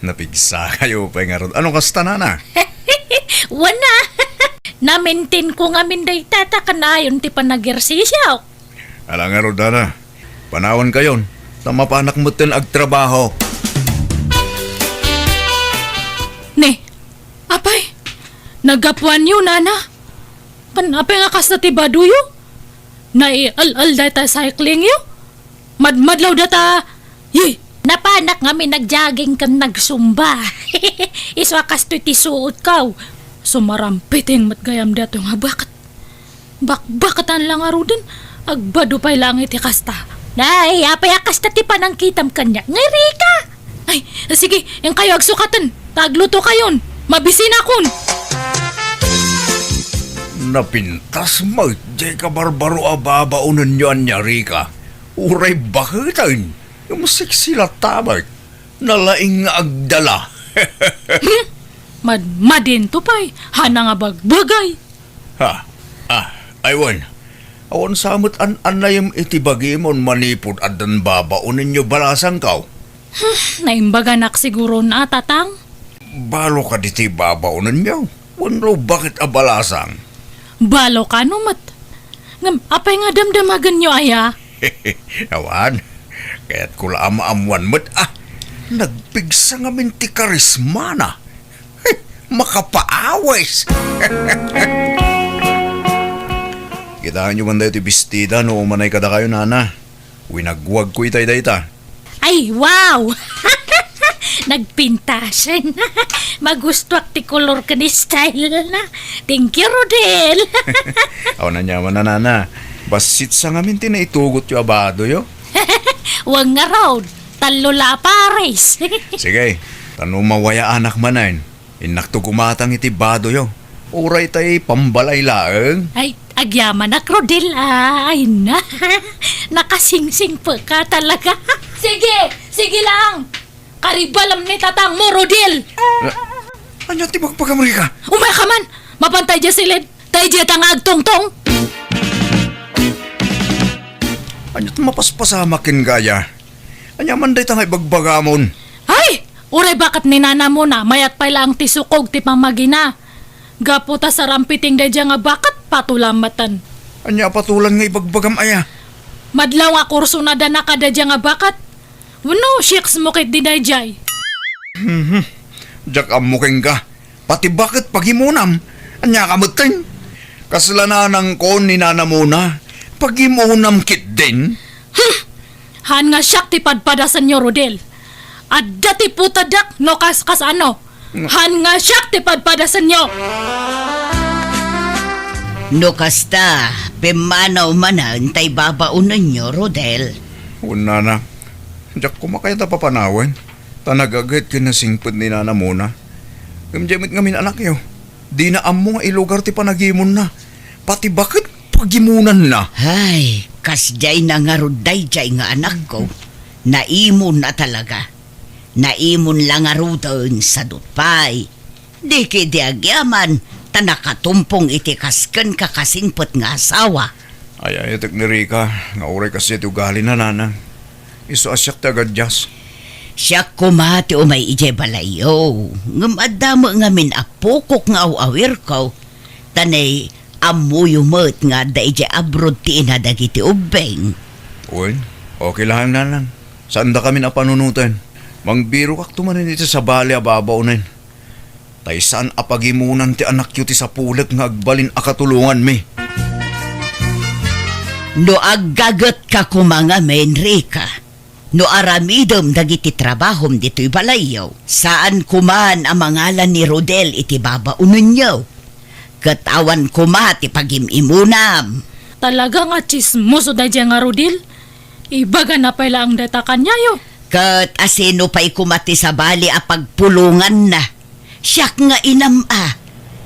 Napigsakayo pay ngarud. Ano kasta, nana? Wen a. Namintinko ngamin dayta ta kanayon ti panagersisio. Ala ngarud, nana. Panawankayon, ta mapanak metten agtrabaho. Ne, apay, naggapuanyo, nana? Kan apay nga kasta ti badoyo? Naial-al dayta cyclingyo? Madmadlaw data, yi! Napanak ngamin nag-jogging ken nagsumba. Isu a kastoy ti suotko. Sumarampiting met gayam daytoy nga baket. Bakbaketan la ngaruden, agbado pay laeng iti kasta. Nay, apay a kasta ti panangkitam kaniak, nga Rika? Ay, sige, inkayo agsukaten, ta aglutokayon, mabisinakon. Napintas met jay kabarbaro a babaonenyo ania, Rika. Uray baketen, ngem seksi latta met. Nalaing nga agdala. Hmm? Madmadinto pay, hana nga bagbagay. Ha? Ah, ay wen. Awan sa met an-annayem iti bagimon manipud addan babaonenyo balasangko. Hmm, naimbaganak siguron a, Tatang. Balo kadi ti babaonenyo? Wenno baket a balasang? Balo kano met. Ngem apay nga damdamagenyo aya? Awan. Kayatko la a maammuan met a. Nagpigsa ngamin ti karismana. Hey, makapaawis! Kitaenyo man daytoy bestida no umanay kadakayo, nana. Winagwagko itay dayta. Ay, wow! Nagpintasen. Magustuak ti kolor ken style na. Thank you, Rodel. Awan aniaman a, nana. Bassit sa ngamin ti naitugotyo a badoyo. Wen ngarud, tallo la a pares. Sige, ta no mawayaanak manen, innakto gumatang iti badoyo. Uray tay pambalay laeng. Ay, agyamanak, Rodel, ay na. Nakasingsingpet ka talaga. Sige, sige lang. Karibalam ni tatang mo, Rodel. A-, ania ti bagbagam, Rika? Umay ka man. Mapantay dia silid. Tay dia ta nga agtungtong. Ania ti mapaspasamak ken gaya? Ania man dayta nga ibagbagamon? Ay! Uray baket ni nana mo na, mayat pay laeng ti sukog ti pamagina. Gapu ta sarampiting daydiay nga baket, patulan metten. Ania a patulan nga ibagbagam aya? Madlaw nga kurso na dana kadaydiay nga baket. Wenno, siyeks mo ketdi daydiay. Mhm. Diak ammo kenka. Pati baket pagimunam. Ania ka metten? Kasla nanangko ni nana mo na. Pagimunam ketdin? Hmm. Han nga siak ti padpadasenyo, Rodel. Adda ti putadak no kas-, kasano. Han nga siak ti padpadasenyo. No kasta, pimmanaw manen tay babaonenyo, Rodel. Wen, nana. Diak koma kayat a papanawen. Ta nagaget ken nasingpet ni nana mo na. Ngem diay met ngamin anakyo. Dina ammo nga ilugar ti panagimonna. Pati baket pagimunanna. Hay, kasdiay na ngarud daydiay nga anakko. Naimon a talaga. Naimon la ngaruden, sadut pay. Di ketdi agyaman, ta nakatumpong iti kas kenka kasingpet nga asawa. Ay-ayatek ni Rika nga uray kasdiay ti ugalina, nanang. Isu a siak ti agadias. Siak koma ti umay idiay balayyo, ngem adda met ngamin a pukok nga aw-awirko, ta nay ammoyo met nga adda idiay abroad ti ina dagiti ubbing. Wen, okay lang, nanang. Saandakamin a panunoten. Mangbirokakto manen iti sabali a babaonen. Tay saan a pagimunan ti anakyo ti sapulek nga agbalin a katulonganmi. No aggagetka koma ngamin, Rika, no aramidem dagiti trabahom ditoy balayyo, saan koman a mangalan ni Rodel iti babaonenyo. Ket awan koma ti pagim-imunam. Talaga nga tsismoso daydiay nga Rodel. Ibagana pay laeng dayta kaniayo. Ket asino pay koma ti sabali a pagpulonganna? Siak nga inam a.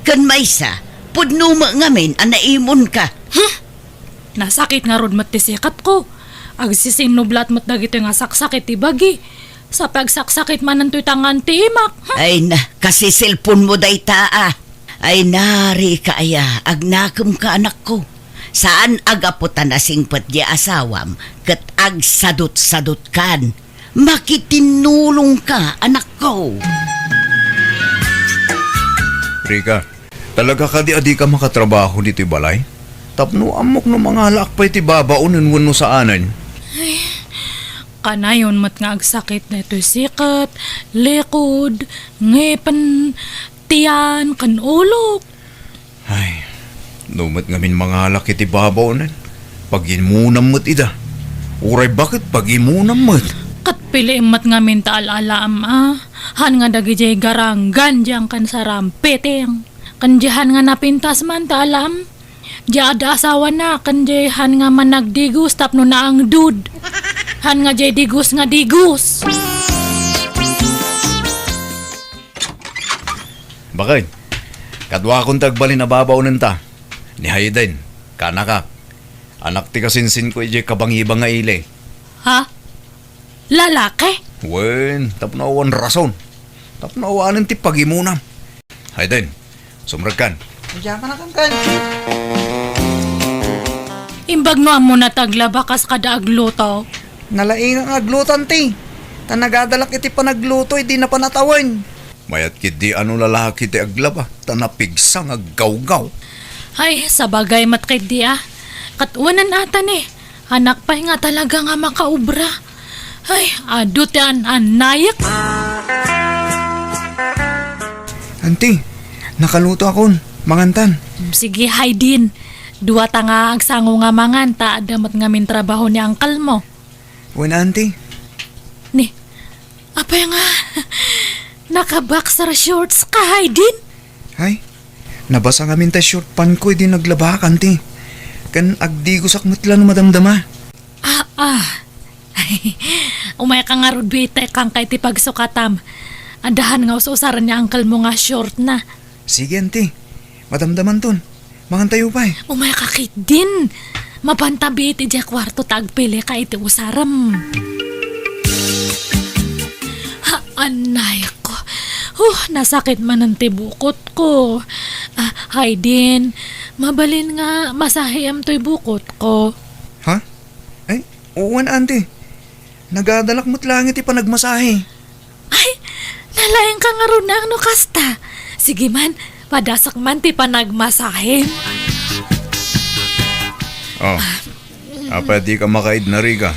Ken maysa, pudno met ngamin a naimonka. Huh? Nasakit ngarud met ti sikatko. Agsisinnublat met dagitoy nga saksakit ti bagi. Sa pagsaksakit manen toy tangan ti imak. Huh? Ay na, kasiselponmo dayta a. Ay na, Rika aya, agnakemka, anakko. Saan a gapu ta nasingpet ti asawam ket agsadutsadutkan. Makitinnulongka, anakko. Rika, talaga kadi a dika makatrabaho ditoy balay? Tapno ammok no mangalaak pay ti babaonen wenno saanen. Ay, kanayon met nga agsakit daytoy sikat, likod, ngipen, tiyan, ken ulok. Ay, no met ngamin mangalaak iti babaonen, pagimunam met ida. Uray baket, pagimunam met. Ket piliem met ngamin ta al-alaam a, han nga dagidiay garanggan diyan ken sarampiting. Ken diay han nga napintas man ta alam, diay adda asawana, ken diay han nga managdigos tapno naangdud. Han nga diay digos nga digos. Bakit? Kaduakon ti agbalin a babaonenta. Ni Hayden, kanakak. Anak ti kasinsinko idiay kabangibang nga ili. Ha? Lalaki? Wen, tapno awan rason. Tapno awanen ti pagimunam. Hayden, sumrekkan. Diak man a kankan. Imbag no ammona ti aglaba kas kada agluto. Nalaingak nga agluto, anti. Ta nagadalak iti panagluto idi napan a tawen. Mayat ketdi a no lalaki ti aglaba, ta napigsa nga aggawgaw. Ay, sabagay met ketdi a. Ket wen-an ata ni, anak pay nga talaga nga makaobra. Ay, adu ti an-annayek. Anti, nakalutoakon, mangantan. Sige, Hayden. Duata nga agsango nga mangan, ta adda met ngamin trabaho ni uncle mo. Wen, anti. Ni, apay nga naka-boxer shorts ka, Hayden? Ay, nabasa ngamin ti short pantko idi naglabak, anti. Ken agdigosak met la no madamdama. Ah, ah. Umayka ngarud, bitek, kanka iti pagsukatam. Adda han nga us-usaren ni uncle mo nga short na. Sige, anti. Madamdamanton. Mangantayo pay. Umayka ketdin. Mapanta biit idiay kuarto ta agpilika iti usarem. Ha, annayko. Huh, nasakit manen ti bukotko. Ah, Hayden, mabalin nga masahiam toy bukotko. Ha? Ay, wen, anti. Nagadalak met laeng iti panagmasahe. Ay, nalaingka ngarud no kasta. Sige man, padasak man ti panagmasahe. Oh, apay dika makaidna, Rica?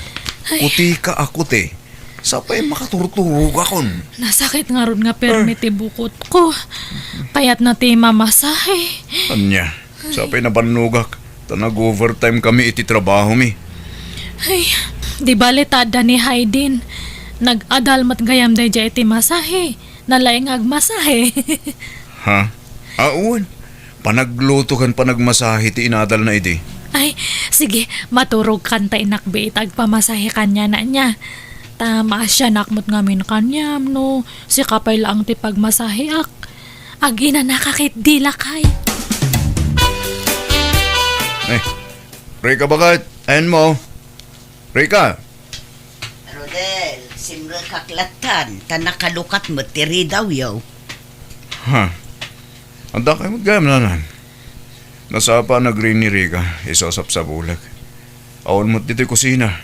Ay. Kutika a kuti. Sapay makaturturogakon. Nasakit ngarud nga permi ti bukotko. Kayatna ti mamasahe. Ania? Sapay nabannogak, ta nag-overtime kami iti trabahomi. Ay, di bale ta adda ni Hayden. Nag-adal met gayam daydiay iti masahe. Nalaing nga agmasahe. Ha? Awan. Panagluto ken panagmasahe ti inadalna idi. Ay, sige, maturogkan ta inakbi iti agpamasahe kaniana nia. Ta maasianak met ngamin kaniam no sika pay laeng ti pagmasaheak. Aginanaka ketdi, lakay. Eh, Rica, baket? Ayanmo? Rica? Rodel, simrekak lattan, ta nakalukat met ti ridawyo. Ha? Adda kay met gayam, nanang? Nasapa a nagring ni Rica, isu a sapsapulek. Awan met ditoy kusina.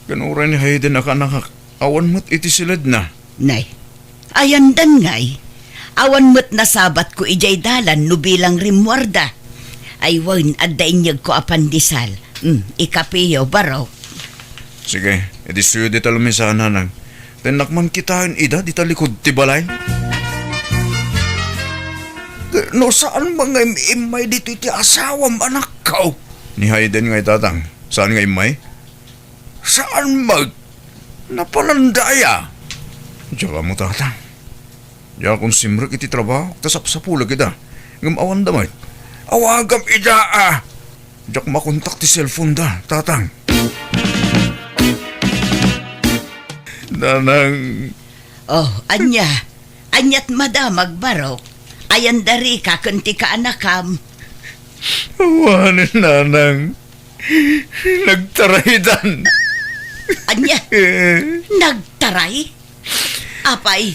Ken uray ni Hayden a kanakak, awan met iti siledna. Nay, ayandan ngay. Awan met nasabatko idiay dalan no bilang rimmuarda. Ay wen, adda inyegko a pandesal. Mm, ikapeyo, barok. Sige, idi suyo dita lamesa, nanang. Tennak man kitaen ida dita likud ti balay. No saan nga im-immay ditoy ti asawam, anakko? Ni Hayden ngay, tatang. Saan nga immay? Saan met? Napalandaya. Diak ammo, tatang. Diakon simrek iti trabaho, ta sapsapulek ida. Ngem awanda met. Awagam ida, a. Diak makontak ti cellphone da, tatang. Nanang. Oh, ania? Aniat madamag, barok? Ayanda Rica ken ti kaanakam. Awanen, nanang. Nagtaraydan. Ania? Nagtaray? Apay,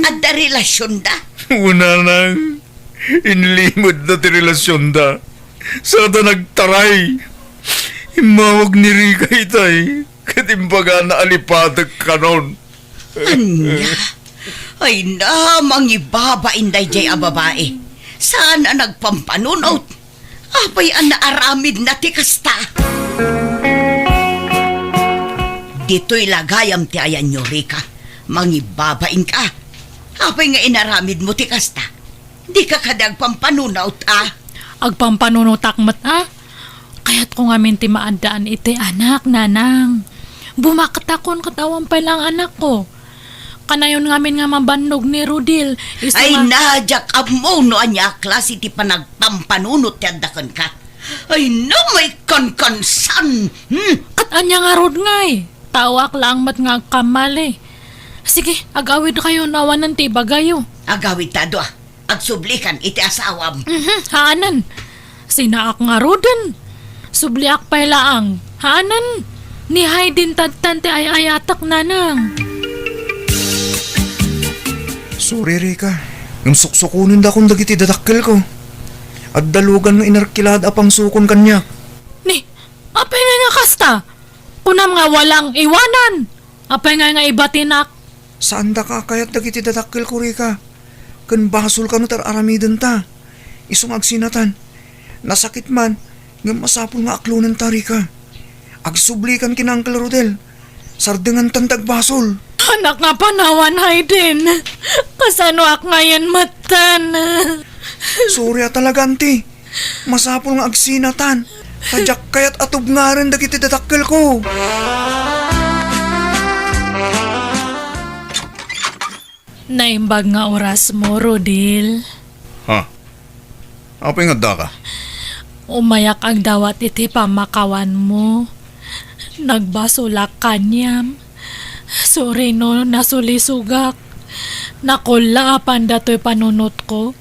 adda relasionda? Wen, nanang, inlimedda ti relasionda. Sada nagtaray. Immawag ni Rica itay, ket imbagana a lipatek kanon. Ania? Ay na, mangibabain daydiay a babai. Saan a nagpampanunot? Apay a naaramidna ti kasta? Ditoy la gayam ti ayanyo, Rica. Mangibabainka. Apay nga inaramidmo ti kasta? Dika kadi agpampanunot, a? Agpampanunotak met, a? Kayatko ngamin ti maaddaan iti anak, nanang. Bumaktakon ket awan pay laeng anakko. Kanayon ngamin nga mabannog ni Rodel. Isu Ay, nga na, diak ammo no ania a klase ti panagpampanunot ti adda kenka. Ay, no, may kankansan! Hmm? Ket ania ngarud ngay? Taoak laeng met nga agkammali. Sige, agawidkayo no awanen ti ibagayo. Agawidta a dua. Agsublikan iti asawam. Mhm, haanen. Sinaak ngaruden. Subliak pay laeng. Haanen. Ni Hayden tattan ti ay-ayatek, nanang. Sorry, Rica. Ngem suksukonendakon dagiti dadakkelko. Adda lugan nga inerkilada a pangsukon kaniak. Ni, apay ngay nga kasta? Kunam nga walang iwanan. Apay ngay nga ibatinak? Saandaka a kayat dagiti dadakkelko, Rica. Ken basol kano ti ar-aramidenta. Isu nga agsinatan. Nasakit man, ngem masapul nga aklonenta, Rica. Agsublikan ken Uncle Rodel. Sardengantan ti agbasol. Anak nga panawan, Hayden. Kasanoak ngayen metten? Sorry a talaga, Auntie. Masapul nga agsinatan. Ta diak kayat a tubngaren dagiti dadakkelko. Naimbag nga orasmo, Rodel. Ha? Apay nga addaka? Umayak agdawat iti pammakawanmo. Nagbasolak kaniam. Sorry no nasulisogak. Nakullaapan datoy panunotko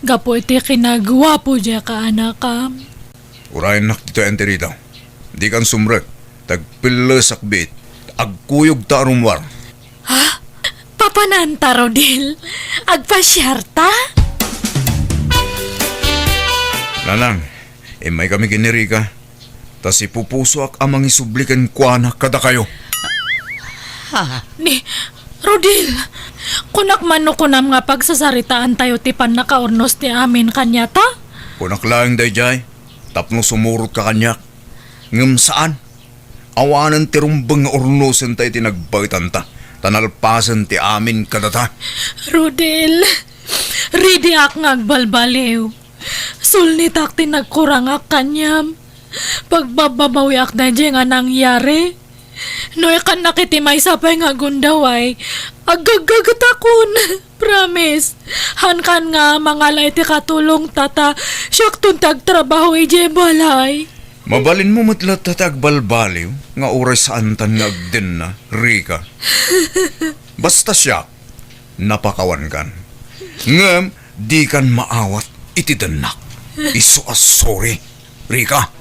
gapu iti kinaguapo diay kaanakam. Urayennak ditoy, Auntie Rita. Dikan sumrek. Tagpillesak biit. Agkuyogta a rummuar. Ha? Papananta, Rodel? Agpasiarta? Nanang, immaykami ken ni Rica. Ta sipupusoak a mangisubli kenkuana kadakayo. Ha? Ni, Rodel, kunak man no kunam nga pagsasaritaantayo ti pannakaurnos ti amin kaniata? Kunak laeng daydiay, tapno sumurotka kaniak. Ngem saan. Awanen ti rumbeng nga urnosenta iti nagbaetanta, ta nalpasen ti amin kadata. Rodel, ridiak nga agbalbaliw. Sulnitak ti nagkurangak kaniam. Pagbabbabawiak daydiay nga nangyari. No ikannak iti maysa pay nga gundaway, aggaggagetakon. Promise, haankan nga mangala iti katulongta ta siakton ti agtrabaho idiay balay. Mabalinmo met latta ti agbalbaliw nga uray saantan nga agdenna, Rica. Basta siak, napakawankan. Ngem dikan maawat iti dennak. Isu a sorry, Rica.